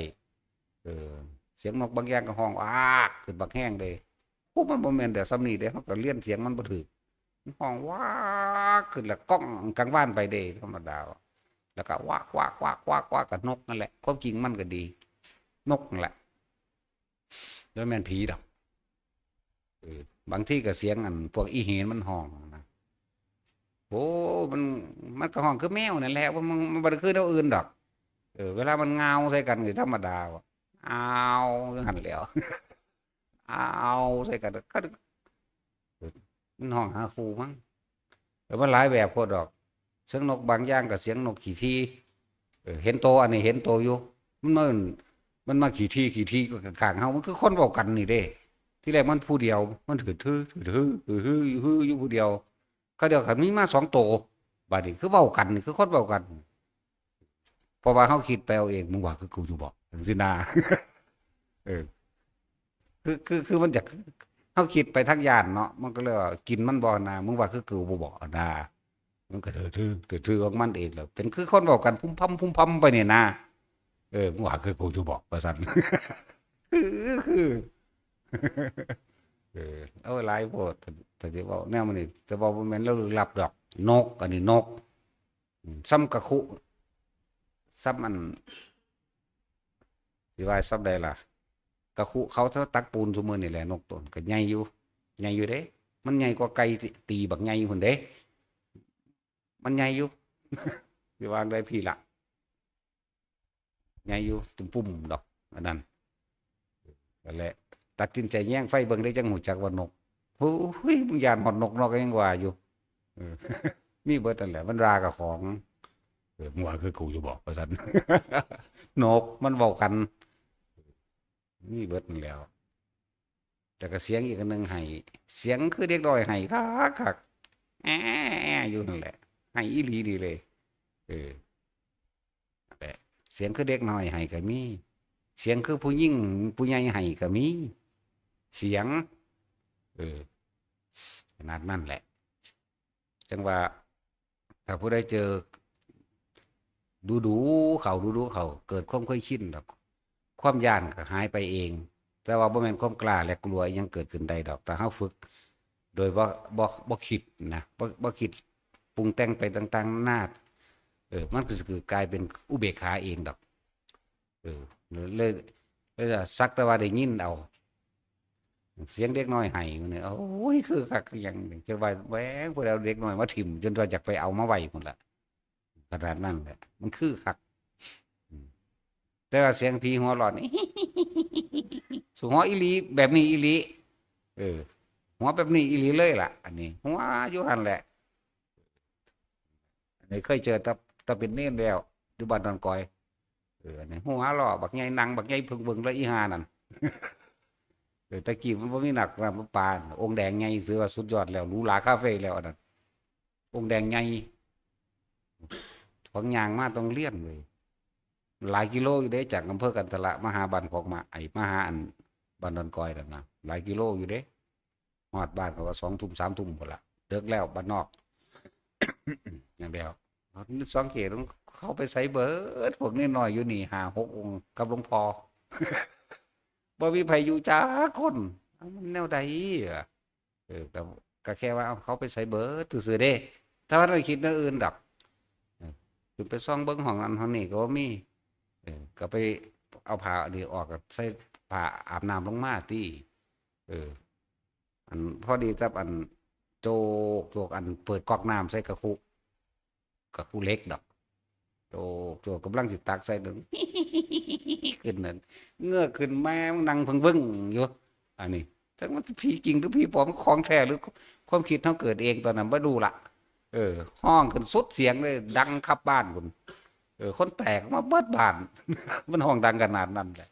เออ เสียงนกบางอย่างก็ฮ้อง "อ๊าก" ขึ้นบักแฮงเด้ โอ้ มันบ่แม่นเด้อ ส่ำนี้เด้ เฮาก็เลียนเสียงมันบ่ถูก มันฮ้อง "อ๊าก" ขึ้นแล้วก้องกังวานไปเด้ ธรรมดา แล้วก็ "อ๊าก อ๊าก อ๊าก อ๊าก อ๊าก" ก็นกนั่นแหละ ความจริงมันก็ดี นกนั่นแหละ บ่แม่นผีดอก เออ บางทีก็เสียงอันพวกอีเห็นมันฮ้องนะ โอ้ มัน มันก็ฮ้องคือแมวนั่นแหละ ว่ามัน มันบ่ได้คือแนวอื่นดอก เออ เวลามันงาวใส่กันก็ธรรมดาว่ะ อ้าว อย่างนั้นแหล้ว อ้าว ใส่กัน ก็ มันฮ้องหาคู่มั้ง เออ มันหลายแบบโพดดอก เสียงนกบางอย่างก็เสียงนกขี้ถี่ เออ เห็นโต อันนี้เห็นโตอยู่ มันมา มันมาขี้ถี่ ขี้ถี่อยู่ข้างๆ เฮา มันคือคนเว้ากันนี่เด้ ทีแรกมันผู้เดียว มันถือถือ ถือถือ ถือถือ อยู่ผู้เดียว คราวเดียวกันมีมาสองโต บัดนี้คือเว้ากันนี่ คือคนเว้ากัน เพราะว่าเฮาคิดไปเอาเอง "มึงว่าคือกูอยู่บ่" จั่งซี้นะ เออ คือ คือ คือมันจะ เฮาคิดไปทางย้านเนาะ มันก็เลยว่า "กินมันบ่นะ มึงว่าคือกูบ่" นะ มันก็ถือถือ ถือถือของมันเองแหละ เป็นคือคนเว้ากันพุ้มพำพุ้มพำไปนี่นะ เออ "มึงว่าคือกูอยู่บ่" ว่าซั่น คือ คือ เออ เอาหลายโพด ถ้า ถ้าสิเว้าแนวมันนี่ แต่ว่าบ่แม่นเรื่องลึกลับดอก นก อันนี้นก อืม ส่ำกะคุ ส่ำอัน สิว่าส่ำใดล่ะ กะคุเขาตักปูนซุมื้อนี่แหละ นกโตนก็ใหญ่อยู่ ใหญ่อยู่เด้ มันใหญ่กว่าไก่ตี ตีบักใหญ่พุ้นเด้ มันใหญ่อยู่ สิว่าจั่งใดพี่ล่ะ ใหญ่อยู่ ตุ่มปุ่มดอก อันนั้น นั่นแหละ ตัดสินใจแยงไฟเบิ่งได้จั่งฮู้จักว่านก โอ้ย มึงย้านฮอดนกเนาะ ก็ยังว่าอยู่ เออ มีเบิดนั่นแหละ มันว่ากับของ เออ "มึงว่าคือกูอยู่บ่" ว่าซั่น นกมันเว้ากัน มีเบิดนั่นแหล้ว แต่ก็เสียงอีกอันหนึ่งไห้ เสียงคือเด็กน้อยไห้คักๆ แอ้อยู่นั่นแหละ ไห้อีหลีนี่เลย เออ นั่นแหละ เสียงคือเด็กน้อยไห้ก็มี เสียงคือผู้หญิงผู้ใหญ่ไห้ก็มี เสียง เออ ขนาดนั้นแหละ จั่งว่า ถ้าผู้ใดเจอ ดูๆ เข้า ดูๆ เข้า เกิดความเคยชินดอก ความย้านก็หายไปเอง แต่ว่าบ่แม่นความกล้าและกลัวอิหยังเกิดขึ้นได้ดอก ถ้าเฮาฝึก โดยบ่ บ่ บ่คิดนะ บ่ บ่คิดปรุงแต่งไปต่างๆ นานา เออ มันก็สิกลายเป็นอุเบกขาเองดอก เออ เลย เลยสักแต่ว่าได้ยินเอา เสียงเด็กน้อยไห้มันเนี่ย โอ้ย คือคักคือหยัง จนว่าแหวง ผู้ใดเอาเด็กน้อยมาถิ่ม จนว่าอยากไปเอามาไว้พุ้นล่ะ ขนาดนั้นแหละ มันคือคัก อืม แต่ว่าเสียงผีหัวร้อนนี่ สุหัวอีหลี แบบนี้อีหลี เออ หัวแบบนี้อีหลีเลยล่ะ อันนี้ หัวอยู่หั่นแหละ อันนี้เคยเจอตะ ตะเป็นเนนแล้ว อยู่บ้านดอนกอย เออ อันนี้หัวหล่อบักใหญ่ นั่งบักใหญ่เพิ่งเบิ่งแล้วอีห่านั่น เออ แต่กี้มันบ่มีนักน้ำประปา องค์แดงใหญ่ซื่อว่าสุดยอดแล้ว หรูหราคาเฟ่แล้วอันนั้น องค์แดงใหญ่ ของย่างมาต้องเลียนเว้ย หลายกิโลอยู่เด้ จากอำเภอกันทะละมาหาบ้านคอกหมา ไอ้มาหาอันบ้านดอนกอยนั่นนะ หลายกิโลอยู่เด้ ฮอดบ้านก็ว่าสองทุ่ม สามทุ่มพุ้นล่ะ ดึกแล้วบ้านนอก อย่างเดียว สองเขต เขาไปไสเบิด พวกน้อยๆอยู่นี่ ห้าหกองค์กับหลวงพ่อ บ่มีไผอยู่จักคน มันแนวใดอะ เออ ก็ ก็แค่ว่า เอ้า เขาไปไสเบิดซื่อๆเด้ แต่ว่าได้คิดแนวอื่นดอก เออ ขึ้นไปส่องเบิ่งห้องนั้นห้องนี้ก็บ่มี เออ ก็ไป เอาผ้าอันนี้ออก ก็ใส่ผ้าอาบน้ำลงมาติ เออ อันพอดีกับอันโจก โจก อันเปิดก๊อกน้ำใส่กะคุ กะคุเหล็กดอก โจก โจก กำลังสิตักใส่นั่น ขึ้นนั่น เงือกขึ้นมา มันนั่งเพิ่งเบิ่งอยู่ อันนี้ จักมันผีจริงหรือผีปลอม มันของแท้หรือความคิดเฮาเกิดเองตอนนั้น บ่รู้ละ เออ ฮ้องขึ้นสุดเสียงเลย ดังคับบ้านพุ้น เออ คนแตกออกมาเบิดบ้าน มันฮ้องดังขนาดนั้นแหละ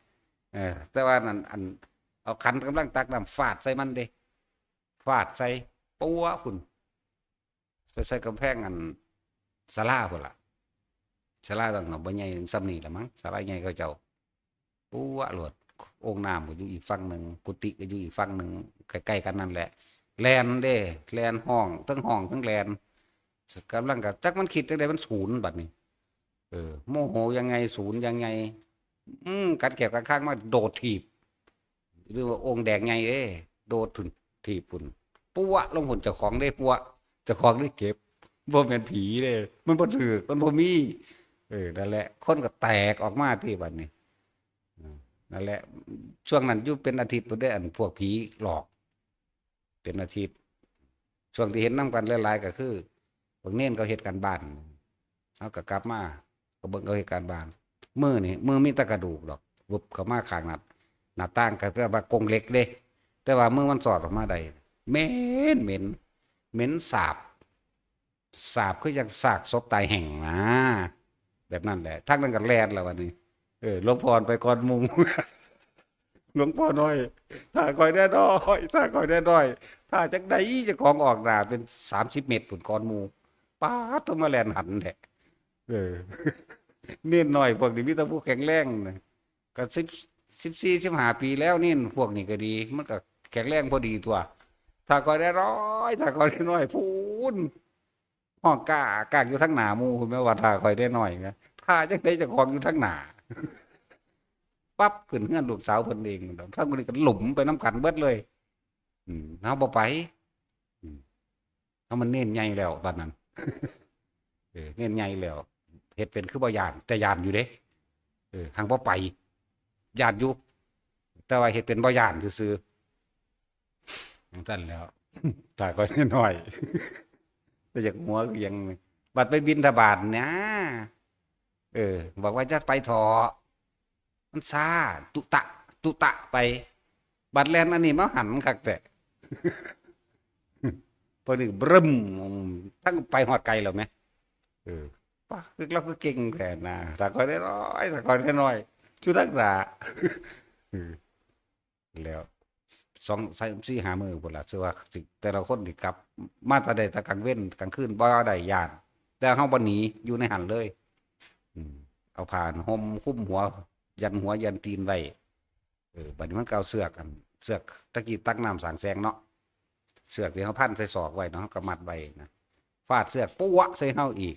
เออ แต่ว่านั่น อัน เอาขันกำลังตักน้ำฟาดใส่มันเด้ ฟาดใส่ ปัวพุ้น ไปใส่กำแพงอันศาลาพุ้นล่ะ ศาลาหลังนั้นบ่ใหญ่ส่ำนี้ละมั้ง ศาลาใหญ่เขาเจ้า ปัวโลด โอ่งน้ำก็อยู่อีกฝั่งหนึ่ง กุฏิก็อยู่อีกฝั่งหนึ่ง ใกล้ๆ กันนั่นแหละ แล่นเด้ แล่นฮ้อง ทั้งฮ้องทั้งแล่น กำลังก็จักมันคิดจั่งใด มันสูนบัดนี้ เออ โมโหยังไง สูนยังไง อืม กัดแข้งกัดขามา โดดถีบ หรือว่าโอ่งแดงใหญ่เด้ โดดพุ้น ถีบพุ้น ปัวลงพุ้น เจ้าของเด้ ปัว เจ้าของได้เก็บ บ่แม่นผีเด้ มันบ่ถืก มันบ่มี เออ นั่นแหละ คนก็แตกออกมาติบัดนี้ อืม นั่นแหละ ช่วงนั้นอยู่เป็นอาทิตย์พุ้นเด้ อันพวกผีหลอก เป็นอาทิตย์ ช่วงที่เห็นนำกันหลายๆ ก็คือ พวกเณรเขาเฮ็ดการบ้าน เฮาก็กลับมา ก็เบิ่งเขาเฮ็ดการบ้าน มื้อนี่ มื้อมีแต่กระดูกดอก วึบเข้ามาข้างหน้า หน้าต่างก็แปลว่ากรงเหล็กเด้ แต่ว่ามือมันสอดออกมาได้ เหม็น เหม็น เหม็นสาบ สาบคือจั่งซากศพตายแห้งนะ แบบนั้นแหละ ทางนั้นก็แล่นแล้วบัดนี้ เออ หลวงพ่อไปก่อนหมู่ หลวงพ่อน้อย ถ้าข้อยแด่น้อย ถ้าข้อยแด่น้อย ถ้าจั่งใดเจ้าของออกหน้าเป็นสามสิบเมตรพุ้นก่อนหมู่ ป๊าด ต้องมาแล่นหันแท้ เออ เณรน้อยพวกนี้มีแต่ผู้แข็งแรงนะ ก็สิบ สิบสี่ สิบห้า ปีแล้ว เณรพวกนี้ก็ดี มันก็แข็งแรงพอดีตั๊ว ถ้าข้อยแด่น้อย ถ้าข้อยแด่น้อย พู้น ฮ้องก้าก้างอยู่ทางหน้าหมู่พุ้นแหม ว่าถ้าข้อยแด่น้อยแหม ถ้าจั่งใดเจ้าของอยู่ทางหน้า ปั๊บ ขึ้นเฮือนลูกสาวเพิ่นเอง ทางคนนี้ก็หลุมไปนำกันเบิดเลย อืม เฮาบ่ไป อืม เฮามันเณรใหญ่แล้วตอนนั้น เออ เณรใหญ่แล้ว เฮ็ดเป็นคือบ่ย้าน แต่ย้านอยู่เด้ เออ หังบ่ไป ย้านอยู่ แต่ว่าเฮ็ดเป็นบ่ย้านซื่อๆ จั่งซั่นแหล้ว ถ้าข้อยแด่น้อย แต่อยากหัวคือหยัง บัดไปบิณฑบาตนะ เออ บอกว่าจะไปเถาะ มันซา ตุตะ ตุตะไป บัดแล่นอันนี้มาหันคักแท้ พอดีบรึม ทั้งไปฮอดไกลแล้วแหม เออ ป๊า คือเราคือเก่งแท้นะ ถ้าข้อยแด่น้อย ถ้าข้อยแด่น้อย อยู่ทางหน้า เออ แล้ว สอง สาม สี่ ห้า มื้อพุ้นล่ะ ซื่อว่าสิ แต่ละคนนี่กลับมาแต่ใดแต่กลางเว็น กลางคืนบ่ได้ย้าน แต่เฮาบ่หนี อยู่ในหั้นเลย อืม เอาผ้าห่มคลุมหัว ยันหัวยันตีนไว้ เออ บัดนี้มันก็เอาเสือกอัน เสือกตะกี้ตักน้ำสางแสงเนาะ เสือกที่เฮาพันใส่ศอกไว้เนาะ เฮาก็มัดไว้นะ ฟาดเสือกปัวะใส่เฮาอีก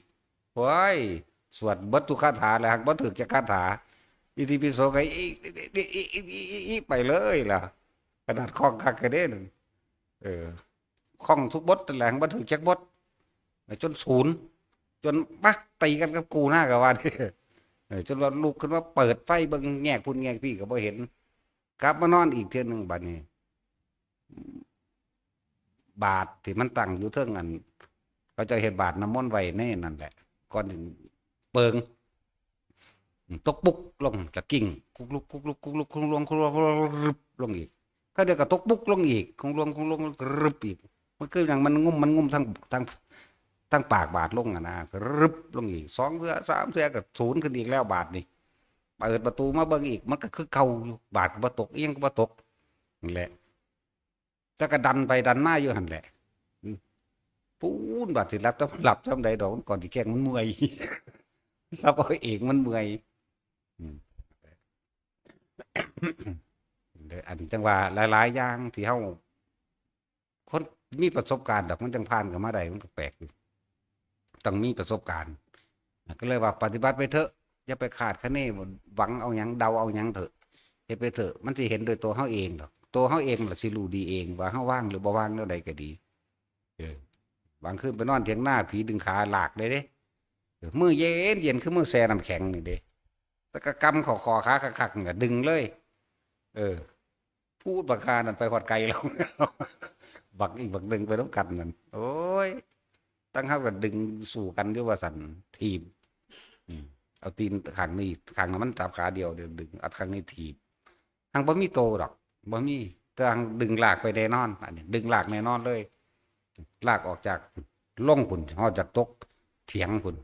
โอ้ย สวดเบิดทุกคาถาแล้ว หักบ่ถืกจักคาถา อิติปิโสก็อีก อีก อีก อีก อีก อีก อีกไปเลยล่ะ ขนาดคล่องคักกะเด้นั่น เออ คล่องทุกบทนั่นแหละ หักบ่ถืกจักบท จนศูนย์ จน ปะ ตีกันกับกูหน้าก็ว่าดิ เออ จนว่าลุกขึ้นมาเปิดไฟเบิ่งแงกพุ้นแงกพี้ก็บ่เห็น กลับมานอนอีกเทื่อหนึ่งบัดนี้ บาตรที่มันตั้งอยู่เทิงอัน เขาเจ้าเฮ็ดบาตรน้ำมนต์ไว้ในนั่นแหละ ก่อนสิเปิง ตกปุ๊กลง ก็กิ้ง คุกลุก คุกลุก คุกลุก คุกลวง คุกลวง คุกลวง รึบลงอีก คราวเดียวก็ตกปุ๊กลงอีก คุกลวง คุกลวง รึบอีก มันคือหยัง มันงุ้ม มันงุ้มทั้ง ทั้ง ทั้งปากบาตรลงอะนะ รึบลงอีก สองเทื่อ สามเทื่อ ก็ศูนย์ขึ้นอีกแล้ว บาตรนี่ เปิดประตูมาเบิ่งอีก มันก็คือเก่าอยู่ บาตรก็บ่ตก อิหยังก็บ่ตก นั่นแหละ แต่ก็ดันไปดันมาอยู่หั่นแหละ อืม ปู๊น บาดสิหลับ ต้องหลับจำใดดอก มันก่อนสิแกล้งมันเมื่อย หลับเอาเองมันเมื่อย อืม เด้อ อันจั่งว่าหลายๆ อย่างที่เฮา คนมีประสบการณ์ดอก มันจั่งผ่านเข้ามาได้ มันก็แปลกอยู่ ต้องมีประสบการณ์ ก็เลยว่าปฏิบัติไปเถอะ อย่าไปคาดคะเน หวังเอาหยัง เดาเอาหยังเถอะ เฮ็ดไปเถอะ มันสิเห็นโดยตัวเฮาเองดอก ตัวเฮาเองล่ะสิรู้ดีเองว่าเฮาวางหรือบ่วางแนวใดก็ดี เออ บางคืนไปนอนเถียงนา ผีดึงขาลากเลยเด้ เออ มื้อเย็นเย็นคือมื้อแช่น้ำแข็งนี่เด้ แต่ก็กำเขาคอขาคักๆ เนี่ย ดึงเลย เออ พูดบักฮานั่นไปฮอดไกลแล้ว บักอีกบักหนึ่งไปนำกันนั่น โอ้ย ตั้งเฮาก็ดึงสู้กันอยู่ว่าซั่น ถีบ อืม เอาตีนข้างนี้ ข้างนั้นมันจับขาเดียว เดี๋ยวดึง เอาข้างนี้ถีบ หั้งบ่มีโตดอก บ่มี แต่หั้งดึงลากไปแน่นอน อันนี้ ดึงลากแน่นอนเลย ลากออกจาก ลงพุ้น ฮอดจากตกเถียงพุ้น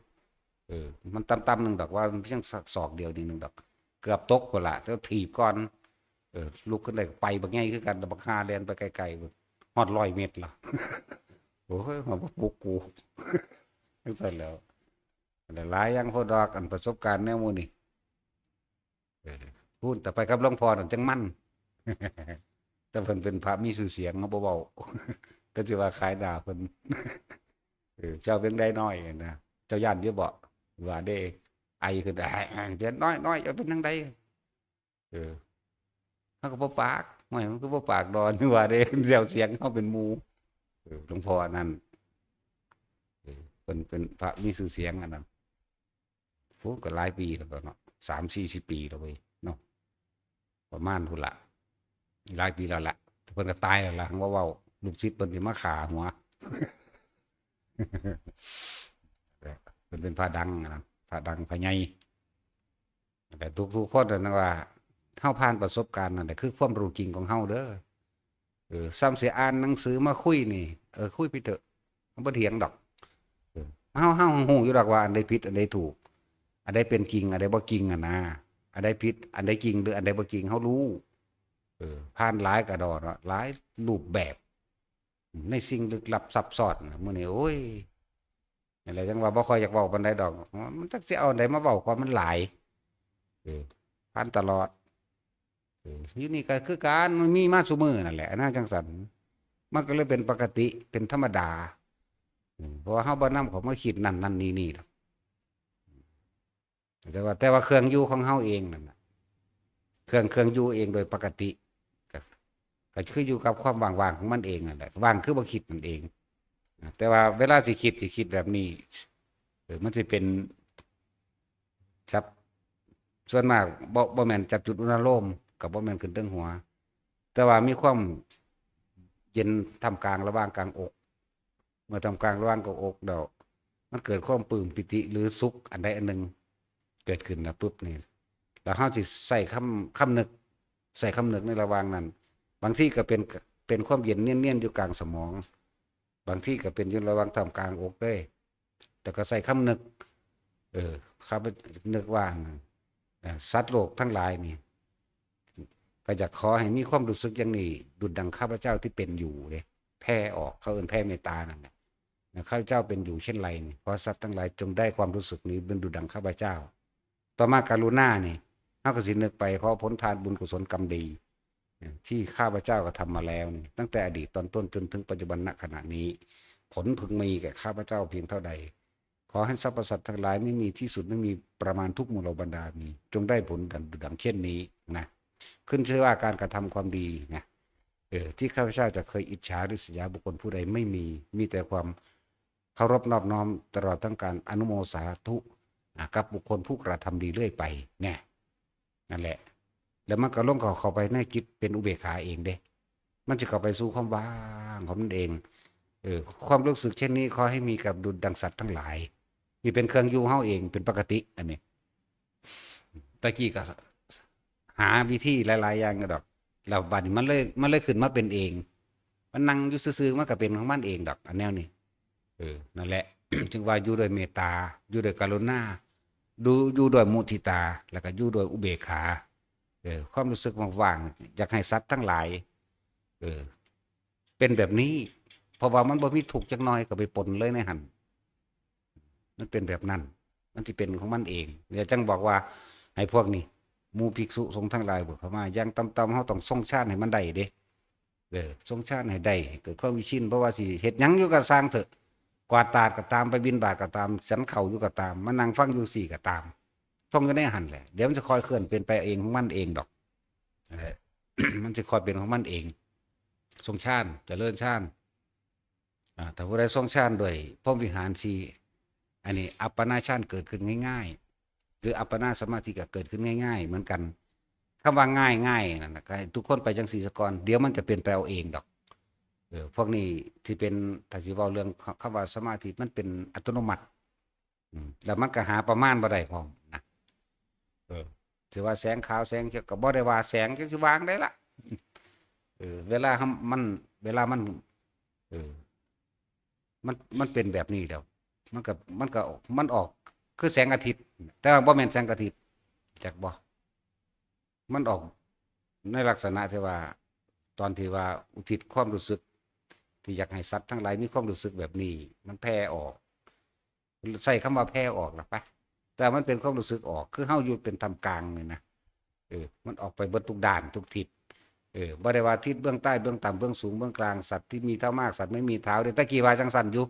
เออ มันต่ำๆ หนึ่งดอก ว่ามันเพียงศอกเดียวนี่หนึ่งดอก เกือบตกพุ้นล่ะ แต่ถีบก่อน เออ ลุกขึ้นได้ไปบักใหญ่คือกัน บักฮาแล่นไปไกลๆพุ้น ฮอดร้อยเมตรล่ะ โอ้ย มาบ่ปลุกกู จั่งซั่นแหล้ว หลายอย่างโพดดอก อันประสบการณ์แนวหมู่นี่ เออ พูดแต่ไปกับหลวงพ่อนั่นจั่งมัน แต่เพิ่นเป็นพระมีชื่อเสียง เฮาบ่เว้า ก็สิว่าขายหน้าเพิ่น เออ เจ้าเป็นใดน้อยนะ เจ้าย้านอยู่บ่ ว่าเด้ ไอขึ้น เดี๋ยวน้อยๆ เจ้าเป็นจั่งใด เออ เฮาก็บ่ปาก ห้วย มันคือบ่ปากดอก ว่าเด้ เสียง เสียงเฮาเป็นหมู่ เออ หลวงพ่ออันนั้น เออ เพิ่นเป็นพระมีชื่อเสียงอันนั้น โอ้ ก็หลายปีแล้วเนาะ สามสี่สิบปีแล้วเว้ยเนาะ ประมาณพุ้นละ หลายปีแล้วล่ะ เพิ่นก็ตายแล้วล่ะ หั้งว่าเว้า ลูกศิษย์เพิ่นสิมาฆ่าหัว เพิ่นเป็นพระดังอะนะ พระดัง พระใหญ่ แต่ทุกๆ คนน่ะนะว่า เฮาผ่านประสบการณ์นั่นแหละ คือความรู้จริงของเฮาเด้อ เออ ซ้ำสิอ่านหนังสือมาคุยนี่ เออ คุยไปเถอะ มันบ่เถียงดอก เออ เฮา เฮาฮู้อยู่ดอกว่าอันใดผิด อันใดถูก อันใดเป็นจริง อันใดบ่จริงอะนะ อันใดผิด อันใดจริง หรืออันใดบ่จริง เฮารู้ เออ ผ่านหลายกะดอเนาะ หลายรูปแบบ ในสิ่งลึกลับซับซ้อนน่ะ มื้อนี้ โอ้ย นั่นแหละ จั่งว่าบ่ค่อยอยากเว้าปานใดดอก มันจักสิเอาอันใดมาเว้า ความมันหลาย เออ ผ่านตลอด เออ อยู่นี่ก็คือกัน มันมีมาซุมื้อนั่นแหละ อันนั้นจั่งซั่น มันก็เลยเป็นปกติ เป็นธรรมดา อืม เพราะว่าเฮาบ่นำเขามาคิดนั่นนั่นนี่นี่ดอก แต่ว่า แต่ว่าเครื่องอยู่ของเฮาเองนั่นน่ะ เครื่อง เครื่องอยู่เองโดยปกติ ก็ ก็คืออยู่กับความว่างๆ ของมันเองนั่นแหละ ว่างคือบ่คิดนั่นเอง แต่ว่าเวลาสิคิด สิคิดแบบนี้ เออ มันสิเป็น จับ ส่วนมากบ่ บ่แม่นจับจุดอุณาโลม ก็บ่แม่นขึ้นเทิงหัว แต่ว่ามีความเย็นท่ามกลางระหว่างกลางอก เมื่อท่ามกลางระหว่างกลางอกแล้ว มันเกิดความปลื้มปีติหรือสุขอันใดอันหนึ่ง เกิดขึ้นแล้วปุ๊บนี่ แล้วเฮาสิใส่คำ คำนึก ใส่คำนึกในระหว่างนั้น บางทีก็เป็น เป็นความเย็นเนียนๆ อยู่กลางสมอง บางทีก็เป็นอยู่ระหว่างท่ามกลางอกเลย แต่ก็ใส่คำนึก เออ ข้าพเจ้านึกว่า อ่า สัตว์โลกทั้งหลายนี่ ก็อยากขอให้มีความรู้สึกอย่างนี้ ดุจดังข้าพเจ้าที่เป็นอยู่เด้ แผ่ออก เขาเอิ้นแผ่เมตตานั่นแหละ ข้าพเจ้าเป็นอยู่เช่นไรนี่ ขอสัตว์ทั้งหลายจงได้ความรู้สึกนี้เป็นดุจดังข้าพเจ้า ต่อมากรุณานี่ เฮาก็สินึกไป ขอผลทานบุญกุศลกรรมดี ที่ข้าพเจ้ากระทำมาแล้วนี่ ตั้งแต่อดีตตอนต้นจนถึงปัจจุบันณขณะนี้ ผลพึงมีแก่ข้าพเจ้าเพียงเท่าใด ขอให้สรรพสัตว์ทั้งหลายไม่มีที่สุด ไม่มีประมาณทุกหมู่เหล่าบรรดามี จงได้ผลดัง ดังเช่นนี้นะ ขึ้นชื่อว่าการกระทำความดีนะ เออ ที่ข้าพเจ้าจะเคยอิจฉาริษยาบุคคลผู้ใดไม่มี มีแต่ความเคารพนอบน้อม ตลอดทั้งการอนุโมสาธุ อ่ะ กับบุคคลผู้กระทำดีเรื่อยไป เนี่ย นั่นแหละ แล้วมันก็ลงเข้า เข้าไปในจิตเป็นอุเบกขาเองเด้ มันจะเข้าไปสู่ความว่างของมันเอง เออ ความรู้สึกเช่นนี้ขอให้มีกับดุจดังสัตว์ทั้งหลาย นี่เป็นเครื่องอยู่เฮาเอง เป็นปกติ อันนี้ ตะกี้ก็หาวิธีหลายๆ อย่างอยู่ดอก แล้วบัดนี้มันเลย มันเลยขึ้นมาเป็นเอง มันนั่งอยู่ซื่อๆ มันก็เป็นของมันเองดอก อันแนวนี้ เออ นั่นแหละ จึงว่าอยู่ด้วยเมตตา อยู่ด้วยกรุณา ดู อยู่ด้วยมุทิตา แล้วก็อยู่ด้วยอุเบกขา เออ ความรู้สึกว่างๆ อยากให้สัตว์ทั้งหลาย เออ เป็นแบบนี้ เพราะว่ามันบ่มีทุกข์จักหน่อยก็ไปปนเลยในหั่น มันเป็นแบบนั้น มันสิเป็นของมันเอง เดี๋ยวจั่งบอกว่า ให้พวกนี้ หมู่ภิกษุสงฆ์ทั้งหลาย พวกเข้ามา อย่างต่ำๆ เฮาต้องทรงฌานให้มันได้เด้ เออ ทรงฌานให้ได้ เกิดความมีชิน เพราะว่าสิเฮ็ดหยังอยู่ก็ซ่างเถอะ กวาดตาดก็ตาม ไปบิณฑบาตก็ตาม ฉันข้าวอยู่ก็ตาม มานั่งฟังอยู่ซี่ก็ตาม ทรงอยู่ในหั่นแหละ เดี๋ยวมันจะค่อยเคลื่อนเป็นไปเองของมันเองดอก เออ มันจะค่อยเป็นของมันเอง ทรงฌาน เจริญฌาน อ่า ถ้าผู้ใดทรงฌานด้วยพรหมวิหารสี่ อันนี้อัปปนาฌานเกิดขึ้นง่าย หรืออัปปนาสมาธิก็เกิดขึ้นง่ายๆ เหมือนกัน คำว่าง่ายๆ นั่นนะ ก็ให้ทุกคนไปจังซี่ซะก่อน เดี๋ยวมันจะเป็นไปเอาเองดอก เออ พวกนี้ที่เป็น ถ้าสิเว้าเรื่องคำว่าสมาธิ มันเป็นอัตโนมัติ อืม แล้วมันก็หาประมาณบ่ได้พร้อมนะ เออ สิว่าแสงขาวแสงเขียว ก็บ่ได้ว่าแสงจังสิวางได้ละ เออ เวลามัน เวลามัน เออ มัน มันเป็นแบบนี้แล้ว มันก็ มันก็ มันออก คือแสงอาทิตย์ แต่ว่าบ่แม่นแสงอาทิตย์ จักบ่ มันออกในลักษณะที่ว่า ตอนที่ว่าอุทิศความรู้สึก ที่อยากให้สัตว์ทั้งหลายมีความรู้สึกแบบนี้ มันแผ่ออก ใช้คำว่าแผ่ออกล่ะไป แต่มันเป็นความรู้สึกออก คือเฮาอยู่เป็นท่ามกลางนี่นะ เออ มันออกไปเบิดทุกด้านทุกทิศ เออ บ่ได้ว่าทิศเบื้องใต้ เบื้องต่ำ เบื้องสูง เบื้องกลาง สัตว์ที่มีเท้ามาก สัตว์ไม่มีเท้าเด้ ตะกี้ว่าจังซั่นอยู่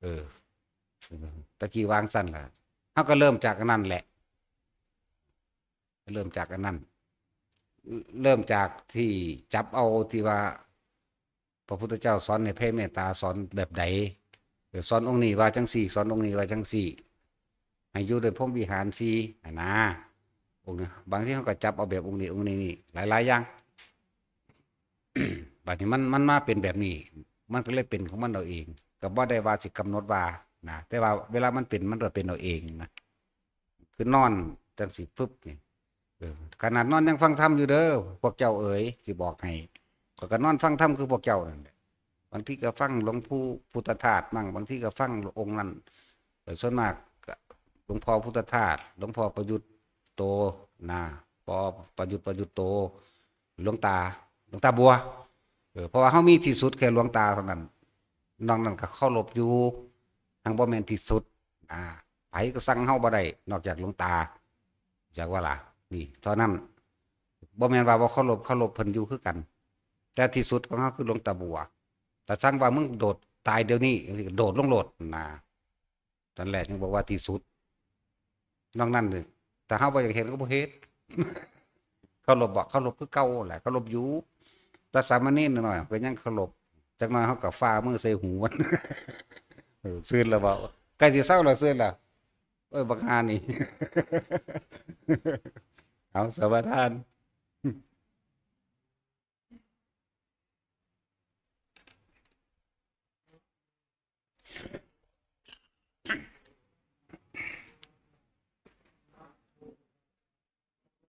เออ ตะกี้วางซั่นล่ะ เฮาก็เริ่มจากอันนั้นแหละ เริ่มจากอันนั้น เริ่มจากที่จับเอาที่ว่า พระพุทธเจ้าสอนให้แผ่เมตตา สอนแบบใด เออ สอนองค์นี้ว่าจังซี่ สอนองค์นี้ว่าจังซี่ ให้อยู่ด้วยพรหมวิหารสี่ หั้นนะ องค์นี้ บางทีเฮาก็จับเอาแบบองค์นี้ องค์นี้นี่ หลายๆ อย่าง บัดนี้มัน มันมาเป็นแบบนี้ มันก็เลยเป็นของมันเอาเอง ก็บ่ได้ว่าสิกำหนดว่านะ แต่ว่าเวลามันเป็น มันก็เป็นเอาเองนะ คือนอนจังซี่ปึ๊บนี่ เออ ขนาดนอนยังฟังธรรมอยู่เด้อ พวกเจ้าเอ๋ย สิบอกให้ ข้อยก็นอนฟังธรรมคือพวกเจ้านั่นแหละ บางทีก็ฟังหลวงปู่พุทธทาสมั่ง บางทีก็ฟังองค์นั้น แต่ส่วนมากก็หลวงพ่อพุทธทาส หลวงพ่อประยุทธ์โต นะ ปอ ประยุทธ์ ประยุทธ์โต หลวงตา หลวงตาบัว เออ เพราะว่าเฮามีที่สุดแค่หลวงตาเท่านั้น นอกนั้นก็เคารพอยู่ หั้นบ่แม่นที่สุด อ่า ไผก็สั่งเฮาบ่ได้ นอกจากหลวงตา จักว่าล่ะ นี่ เท่านั้น บ่แม่นว่าบ่เคารพ เคารพเพิ่นอยู่คือกัน แต่ที่สุดของเฮาคือหลวงตาบัว ถ้าสั่งว่ามึงโดดตายเดี๋ยวนี้ จังซี้ก็โดดลงโลดนะ ตอนแรกยังบอกว่าที่สุด นอกนั้นนี่ ถ้าเฮาบ่อยากเฮ็ดก็บ่เฮ็ด เคารพบ่ เคารพคือเก่าแหละ เคารพอยู่ แต่สามเณรน้อยๆ ก็ยังเคารพ จักหน่อยเฮาก็ฝ่ามือใส่หูมัน เออ ซื่นแล้วบ่ ใกล้สิเซาแล้วซื่นแล้ว เอ้ย บักห่านี่ เอา สมาทาน